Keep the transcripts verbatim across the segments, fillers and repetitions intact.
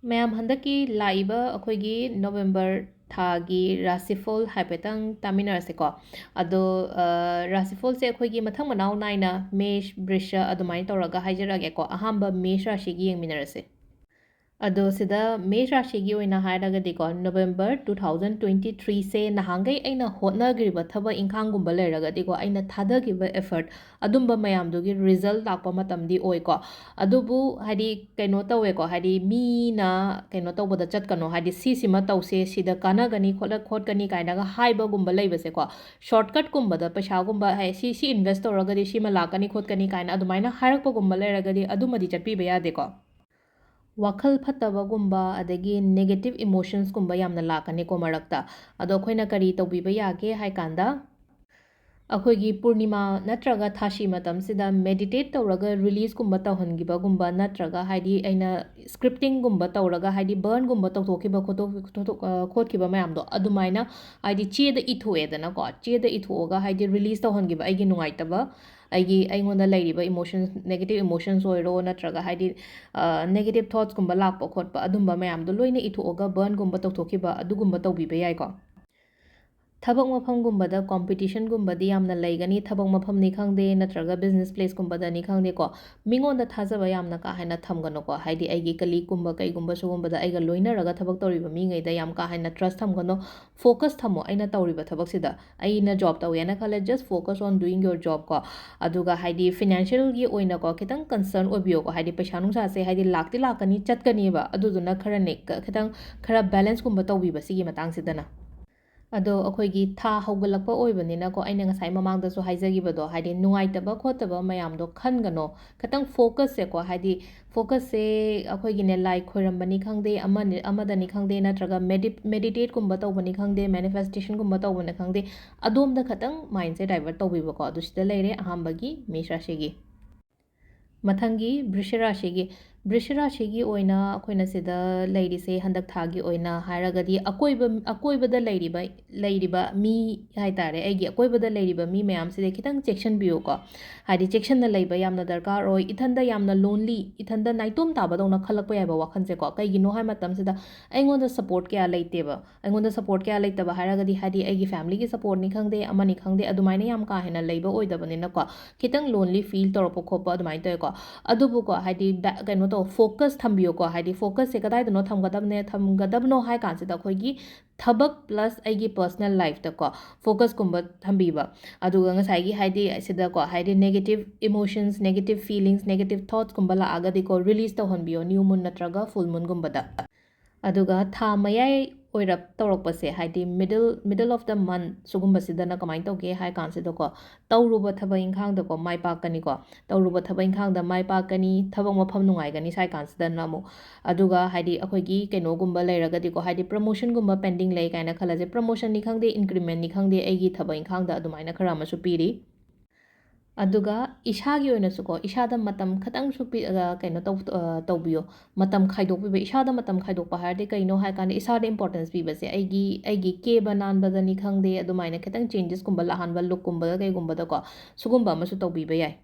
ꯃꯌꯥꯝ, ꯍꯟꯗꯛꯀꯤ ꯂꯥꯛꯏꯕ ꯑꯩꯈꯣꯏꯒꯤ ꯅꯣꯕꯦꯝꯕꯔ ꯊꯥꯒꯤ ꯔꯥꯁꯤꯐꯣꯜ ꯍꯥꯏꯐꯦꯠꯇꯪ ꯇꯥꯃꯤꯟꯅꯔꯁꯤꯀꯣ꯫ ꯑꯗꯣ, ꯑ, ꯔꯥꯁꯤꯐꯣꯜꯁꯦ ꯑꯩꯈꯣꯏꯒꯤ ꯃꯊꯪ ꯃꯅꯥꯎ ꯅꯥꯏꯅ ꯃꯦꯁ, ꯕ꯭ꯔꯤꯁ ꯑꯗꯨꯃꯥꯏꯅ ꯇꯧꯔꯒ ꯍꯥꯏꯖꯔꯛꯑꯒꯦꯀꯣ꯫ ꯑꯍꯥꯟꯕ ꯃꯦꯁ ꯔꯥꯁꯤꯒꯤ ꯌꯦꯡꯃꯤꯟꯅꯔꯁꯦ꯫ ꯑꯗꯣ ꯁꯤꯗ ꯃꯦꯁ ꯔꯥꯁꯤꯒꯤ ꯑꯣꯏꯅ ꯍꯥꯏꯔꯒꯗꯤꯀꯣ, ꯅꯣꯕꯦꯝꯕꯔ two thousand twenty threeꯁꯦ ꯅꯍꯥꯟꯈꯩ ꯑꯩꯅ ꯍꯣꯠꯅꯈ꯭ꯔꯤꯕ ꯊꯕꯛ ꯏꯪꯈꯥꯡꯒꯨꯝꯕ ꯂꯩꯔꯒꯗꯤꯀꯣ, ꯑꯩꯅ ꯊꯥꯗꯈꯤꯕ effort ꯑꯗꯨꯝꯕ ꯃꯌꯥꯝꯗꯨꯒꯤ result ꯂꯥꯛꯄ ꯃꯇꯝꯗꯤ ꯑꯣꯏꯀꯣ꯫ ꯑꯗꯨꯕꯨ ꯍꯥꯏꯗꯤ ꯀꯩꯅꯣ ꯇꯧꯋꯦꯀꯣ, ꯍꯥꯏꯗꯤ ꯃꯤꯅ ꯀꯩꯅꯣ ꯇꯧꯕꯗ ꯆꯠꯀꯅꯣ, ꯍꯥꯏꯗꯤ ꯁꯤꯁꯤꯃ ꯇꯧꯁꯦ, ꯁꯤꯗ ꯀꯥꯟꯅꯒꯅꯤ ꯈꯣꯠꯂ-, ꯈꯣꯠꯀꯅꯤ ꯀꯥꯏꯅꯒ ꯍꯥꯏꯕꯒꯨꯝꯕ ꯂꯩꯕꯁꯦꯀꯣ, shortcutꯀꯨꯝꯕꯗ ꯄꯩꯁꯥꯒꯨꯝꯕ, ꯍꯥꯏ-, ꯁꯤ, ꯁꯤ invest ꯇꯧꯔꯒꯗꯤ ꯁꯤꯃ ꯂꯥꯛꯀꯅꯤ ꯈꯣꯠꯀꯅꯤ ꯀꯥꯏꯅ ꯑꯗꯨꯃꯥꯏꯅ ꯍꯥꯏꯔꯛꯄꯒꯨꯝꯕ ꯂꯩꯔꯒꯗꯤ ꯑꯗꯨꯃꯗꯤ ꯆꯠꯄꯤꯕ ꯌꯥꯗꯦꯀꯣ꯫ ꯋꯥꯈꯜ ꯐꯠꯇꯕꯒꯨꯝꯕ, ꯑꯗꯒꯤ negative emotionsꯀꯨꯝꯕ ꯌꯥꯝꯅ ꯂꯥꯛꯀꯅꯤꯀꯣ ꯃꯔꯛꯇ꯫ ꯑꯗꯣ ꯑꯩꯈꯣꯏꯅ ꯀꯔꯤ ꯇꯧꯕꯤꯕ ꯌꯥꯒꯦ ꯍꯥꯏ ꯀꯥꯟꯗ, ꯑꯩꯈꯣꯏꯒꯤ ꯄꯨꯔꯅꯤꯃꯥ ꯅꯠꯇ꯭ꯔꯒ ꯊꯥꯁꯤ ꯃꯇꯝꯁꯤꯗ meditate ꯇꯧꯔꯒ releaseꯀꯨꯝꯕ ꯇꯧꯍꯟꯈꯤꯕꯒꯨꯝꯕ, ꯅꯠꯇ꯭ꯔꯒ ꯍꯥꯏꯗꯤ ꯑꯩꯅ scriptingꯒꯨꯝꯕ ꯇꯧꯔꯒ, ꯍꯥꯏꯗꯤ burnꯒꯨꯝꯕ ꯇꯧꯊꯣꯛꯈꯤꯕ ꯈꯣꯠꯇꯣꯛ-, ꯈꯣꯠꯇꯣꯛ-, ꯑ, ꯈꯣꯠꯈꯤꯕ ꯃꯌꯥꯝꯗꯣ ꯑꯗꯨꯃꯥꯏꯅ ꯍꯥꯏꯗꯤ ꯆꯦꯗ ꯏꯊꯣꯛꯑꯦꯗꯅꯀꯣ꯫ ꯆꯦꯗ ꯏꯊꯣꯛꯑꯒ ꯍꯥꯏꯗꯤ release ꯇꯧꯍꯟꯈꯤꯕ ꯑꯩꯒꯤ ꯅꯨꯡꯉꯥꯏꯇꯕ, ꯑꯩꯒꯤ, ꯑꯩꯉꯣꯟꯗ ꯂꯩꯔꯤꯕ emotions, negative emotions ꯑꯣꯏꯔꯣ, ꯅꯠꯇ꯭ꯔꯒ ꯍꯥꯏꯗꯤ, ꯑ, negative thoughtsꯀꯨꯝꯕ ꯂꯥꯛꯄ ꯈꯣꯠꯄ ꯑꯗꯨꯝꯕ ꯃꯌꯥꯝꯗꯣ ꯂꯣꯏꯅ ꯏꯊꯣꯛꯑꯒ burnꯒꯨꯝꯕ ꯇꯧꯊꯣꯛꯈꯤꯕ, ꯑꯗꯨꯒꯨꯝꯕ ꯇꯧꯕꯤꯕ ꯌꯥꯏꯀꯣ꯫ ꯊꯕꯛ ꯃꯐꯝꯒꯨꯝꯕꯗ competitionꯒꯨꯝꯕꯗꯤ ꯌꯥꯝꯅ ꯂꯩꯒꯅꯤ, ꯊꯕꯛ ꯃꯐꯝꯅꯤ ꯈꯪꯗꯦ, ꯅꯠꯇ꯭ꯔꯒ business placeꯀꯨꯝꯕꯗꯅꯤ ꯈꯪꯗꯦꯀꯣ꯫ ꯃꯤꯉꯣꯟꯗ ꯊꯥꯖꯕ ꯌꯥꯝꯅ ꯀꯥ ꯍꯦꯟꯅ ꯊꯝꯒꯅꯨꯀꯣ, ꯍꯥꯏꯗꯤ ꯑꯩꯒꯤ colleagueꯀꯨꯝꯕ ꯀꯩꯒꯨꯝꯕ ꯁꯤꯒꯨꯝꯕꯗ ꯑꯩꯒ ꯂꯣꯏꯅꯔꯒ ꯊꯕꯛ ꯇꯧꯔꯤꯕ ꯃꯤꯉꯩꯗ ꯌꯥꯝ ꯀꯥ ꯍꯦꯟꯅ trust ꯊꯝꯒꯅꯨ꯫ Focus ꯊꯝꯃꯣ ꯑꯩꯅ ꯇꯧꯔꯤꯕ ꯊꯕꯛꯁꯤꯗ꯫ ꯑꯩꯅ job ꯇꯧꯋꯦꯅ ꯈꯜꯂꯦ, just focus on doing your job ꯀꯣ꯫ ꯑꯗꯨꯒ ꯍꯥꯏꯗꯤ financialꯒꯤ ꯑꯣꯏꯅꯀꯣ, ꯈꯤꯇꯪ concern ꯑꯣꯏꯕꯤꯌꯣꯀꯣ, ꯍꯥꯏꯗꯤ ꯄꯩꯁꯥ ꯅꯨꯡꯁꯥꯁꯦ ꯍꯥꯏꯗꯤ ꯂꯥꯛꯇꯤ ꯂꯥꯛꯀꯅꯤ, ꯆꯠꯀꯅꯤꯕ, ꯑꯗꯨꯗꯨꯅ ꯈꯔꯅꯦ, ꯈ-, ꯈꯤꯇꯪ ꯈꯔ balanceꯀꯨꯝꯕ ꯇꯧꯕꯤꯕ ꯁꯤꯒꯤ ꯃꯇꯥꯡꯁꯤꯗꯅ꯫ ꯑꯗꯣ ꯑꯩꯈꯣꯏꯒꯤ ꯊꯥ ꯍꯧꯒꯠꯂꯛꯄ ꯑꯣꯏꯕꯅꯤꯅꯀꯣ, ꯑꯩꯅ ꯉꯁꯥꯏ ꯃꯃꯥꯡꯗꯁꯨ ꯍꯥꯏꯖꯈꯤꯕꯗꯣ, ꯍꯥꯏꯗꯤ ꯅꯨꯡꯉꯥꯏꯇꯕ ꯈꯣꯠꯇꯕ ꯃꯌꯥꯝꯗꯣ ꯈꯟꯒꯅꯣ, ꯈꯤꯇꯪ focusꯁꯦꯀꯣ, ꯍꯥꯏꯗꯤ focusꯁꯦ ꯑꯩꯈꯣꯏꯒꯤꯅꯦ, ꯂꯥꯏ ꯈꯣꯏꯔꯝꯕꯅꯤ ꯈꯪꯗꯦ, ꯑꯃꯅꯤ, ꯑꯃꯗꯅꯤ ꯈꯪꯗꯦ, ꯅꯠꯇ꯭ꯔꯒ medi-, meditateꯀꯨꯝꯕ ꯇꯧꯕꯅꯤ ꯈꯪꯗꯦ, manifestationꯒꯨꯝꯕ ꯇꯧꯕꯅꯤ ꯈꯪꯗꯦ, ꯑꯗꯣꯝꯗ ꯈꯤꯇꯪ mindꯁꯦ divert ꯇꯧꯕꯤꯕꯀꯣ꯫ ꯑꯗꯨ ꯁꯤꯗ ꯂꯩꯔꯦ ꯑꯍꯥꯟꯕꯒꯤ ꯃꯦꯁ ꯔꯥꯁꯤꯒꯤ꯫ ꯃꯊꯪꯒꯤ ꯕ꯭ꯔꯤꯁ ꯔꯥꯁꯤꯒꯤ꯫ ꯕ꯭ꯔꯤꯁ ꯔꯥꯁꯤꯒꯤ ꯑꯣꯏꯅ ꯑꯩꯈꯣꯏꯅ ꯁꯤꯗ ꯂꯩꯔꯤꯁꯦ, ꯍꯟꯗꯛ ꯊꯥꯒꯤ ꯑꯣꯏꯅ ꯍꯥꯏꯔꯒꯗꯤ ꯑꯀꯣꯏꯕ, ꯑꯀꯣꯏꯕꯗ ꯂꯩꯔꯤꯕ, ꯂꯩꯔꯤꯕ ꯃꯤ ꯍꯥꯏ ꯇꯥꯔꯦ, ꯑꯩꯒꯤ ꯑꯀꯣꯏꯕꯗ ꯂꯩꯔꯤꯕ ꯃꯤ ꯃꯌꯥꯝꯁꯤꯗ ꯈꯤꯇꯪ ꯆꯦꯛꯁꯤꯟꯕꯤꯌꯨꯀꯣ꯫ ꯍꯥꯏꯗꯤ ꯆꯦꯛꯁꯤꯟꯅ ꯂꯩꯕ ꯌꯥꯝꯅ ꯗꯔꯀꯥꯔ ꯑꯣꯏ꯫ ꯏꯊꯟꯗ ꯌꯥꯝꯅ ꯂꯣꯟꯂꯤ, ꯏꯊꯟꯗ ꯅꯥꯏꯇꯣꯝ ꯇꯥꯕꯗꯧꯅ ꯈꯜꯂꯛꯄ ꯌꯥꯏꯕ ꯋꯥꯈꯜꯁꯦꯀꯣ꯫ ꯀꯩꯒꯤꯅꯣ ꯍꯥꯏ ꯃꯇꯝꯁꯤꯗ ꯑꯩꯉꯣꯟꯗ ꯁꯄꯣꯔꯠ ꯀꯌꯥ ꯂꯩꯇꯦꯕ꯫ ꯑꯩꯉꯣꯟꯗ ꯁꯄꯣꯔꯠ ꯀꯌꯥ ꯂꯩꯇꯕ ꯍꯥꯏꯔꯒꯗꯤ, ꯍꯥꯏꯗꯤ ꯑꯩꯒꯤ ꯐꯦꯃꯤꯂꯤꯒꯤ ꯁꯄꯣꯔꯠꯅꯤ ꯈꯪꯗꯦ, ꯑꯃꯅꯤ ꯈꯪꯗꯦ, ꯑꯗꯨꯃꯥꯏꯅ ꯌꯥꯝ ꯀꯥ ꯍꯦꯟꯅ ꯂꯩꯕ ꯑꯣꯏꯗꯕꯅꯤꯅꯀꯣ, ꯈꯤꯇꯪ ꯂꯣꯟꯂꯤ ꯐꯤꯜ ꯇꯧꯔꯛꯄ ꯈꯣꯠꯄ ꯑꯗꯨꯃꯥꯏꯅ ꯇꯧꯋꯦꯀꯣ꯫ ꯑꯗꯨꯕꯨꯀꯣ, ꯍꯥꯏꯗꯤ ꯕꯦ-, ꯀꯩꯅꯣ ꯇꯧ, ꯐꯣꯀꯁ ꯊꯝꯕꯤꯌꯨꯀꯣ꯫ ꯍꯥꯏꯗꯤ ꯐꯣꯀꯁꯁꯦ ꯀꯗꯥꯏꯗꯅꯣ ꯊꯝꯒꯗꯕꯅꯦ, ꯊꯝꯒꯗꯕꯅꯣ ꯍꯥꯏ ꯀꯥꯟꯁꯤꯗ ꯑꯩꯈꯣꯏꯒꯤ ꯊꯕꯛ ꯄ꯭ꯂꯁ ꯑꯩꯒꯤ ꯄꯔꯁꯅꯦꯜ ꯂꯥꯏꯐꯇꯀꯣ ꯐꯣꯀꯁꯀꯨꯝꯕ ꯊꯝꯕꯤꯕ꯫ ꯑꯗꯨꯒ ꯉꯁꯥꯏꯒꯤ ꯍꯥꯏꯗꯤ ꯁꯤꯗꯀꯣ, ꯍꯥꯏꯗꯤ negative emotions, negative feelings, negative thoughtsꯀꯨꯝꯕ ꯂꯥꯛꯑꯒꯗꯤꯀꯣ, ꯔꯤꯂꯤꯁ ꯇꯧꯍꯟꯕꯤꯌꯣ ꯅ꯭ꯌꯨ ꯃꯨꯟ ꯅꯠꯇ꯭ꯔꯒ ꯐꯨꯜ ꯃꯨꯟꯒꯨꯝꯕꯗ꯫ ꯑꯗꯨꯒ ꯊꯥ ꯃꯌꯥꯏ ꯑꯣꯏꯔꯞ ꯇꯧꯔꯛꯄꯁꯦ, ꯍꯥꯏꯗꯤ middle, middle of the month ꯁꯤꯒꯨꯝꯕꯁꯤꯗꯅ ꯀꯃꯥꯏꯅ ꯇꯧꯒꯦ ꯍꯥꯏ ꯀꯥꯟꯁꯤꯗꯀꯣ, ꯇꯧꯔꯨꯕ ꯊꯕꯛ ꯏꯪꯈꯥꯡꯗꯀꯣ ꯃꯥꯏ ꯄꯥꯛꯀꯅꯤꯀꯣ꯫ ꯇꯧꯔꯨꯕ ꯊꯕꯛ ꯏꯪꯈꯥꯡꯗ ꯃꯥꯏ ꯄꯥꯛꯀꯅꯤ, ꯊꯕꯛ ꯃꯐꯝ ꯅꯨꯡꯉꯥꯏꯒꯅꯤ ꯁꯥꯏ ꯀꯥꯟꯁꯤꯗꯅ ꯑꯃꯨꯛ꯫ ꯑꯗꯨꯒ ꯍꯥꯏꯗꯤ ꯑꯩꯈꯣꯏꯒꯤ ꯀꯩꯅꯣꯒꯨꯝꯕ ꯂꯩꯔꯒꯗꯤꯀꯣ, ꯍꯥꯏꯗꯤ ꯄ꯭ꯔꯃꯣꯁꯟꯒꯨꯝꯕ ꯄꯦꯟꯗꯤꯡ ꯂꯩ ꯀꯥꯏꯅ ꯈꯜꯂꯁꯦ, ꯄ꯭ꯔꯃꯣꯁꯟꯅꯤ ꯈꯪꯗꯦ, ꯏꯟꯀ꯭ꯔꯤꯃꯦꯟꯅꯤ ꯈꯪꯗꯦ, ꯑꯩꯒꯤ ꯊꯕꯛ ꯏꯪꯈꯥꯡꯗ ꯑꯗꯨꯃꯥꯏꯅ ꯈꯔ ꯑꯃꯁꯨ ꯄꯤꯔꯤ꯫ ꯑꯗꯨꯒ ꯏꯁꯥꯒꯤ ꯑꯣꯏꯅꯁꯨꯀꯣ, ꯏꯁꯥꯗ ꯃꯇꯝ ꯈꯇꯪꯁꯨ ꯄꯤ-, ꯑ, ꯀꯩꯅꯣ ꯇꯧ-, ꯑ, ꯇꯧꯕꯤꯌꯣ꯫ ꯃꯇꯝ ꯈꯥꯏꯗꯣꯛꯄꯤꯕ꯫ ꯏꯁꯥꯗ ꯃꯇꯝ ꯈꯥꯏꯗꯣꯛꯄ ꯍꯥꯏꯔꯗꯤ ꯀꯩꯅꯣ ꯍꯥꯏ ꯀꯥꯟꯗ, ꯏꯁꯥꯗ ꯏꯝꯄꯣꯔꯇꯦꯟꯁ ꯄꯤꯕꯁꯦ, ꯑꯩꯒꯤ, ꯑꯩꯒꯤ ꯀꯦꯕ ꯅꯥꯟꯕꯗꯅꯤ ꯈꯪꯗꯦ, ꯑꯗꯨꯃꯥꯏꯅ ꯈꯤꯇꯪ ꯆꯦꯟꯖꯦꯁꯀꯨꯝꯕ ꯂꯥꯛꯍꯟꯕ, ꯂꯨꯛꯀꯨꯝꯕꯗ ꯀꯩꯒꯨꯝꯕꯗꯀꯣ, ꯁꯤꯒꯨꯝꯕ ꯑꯃꯁꯨ ꯇꯧꯕꯤꯕ ꯌꯥꯏ꯫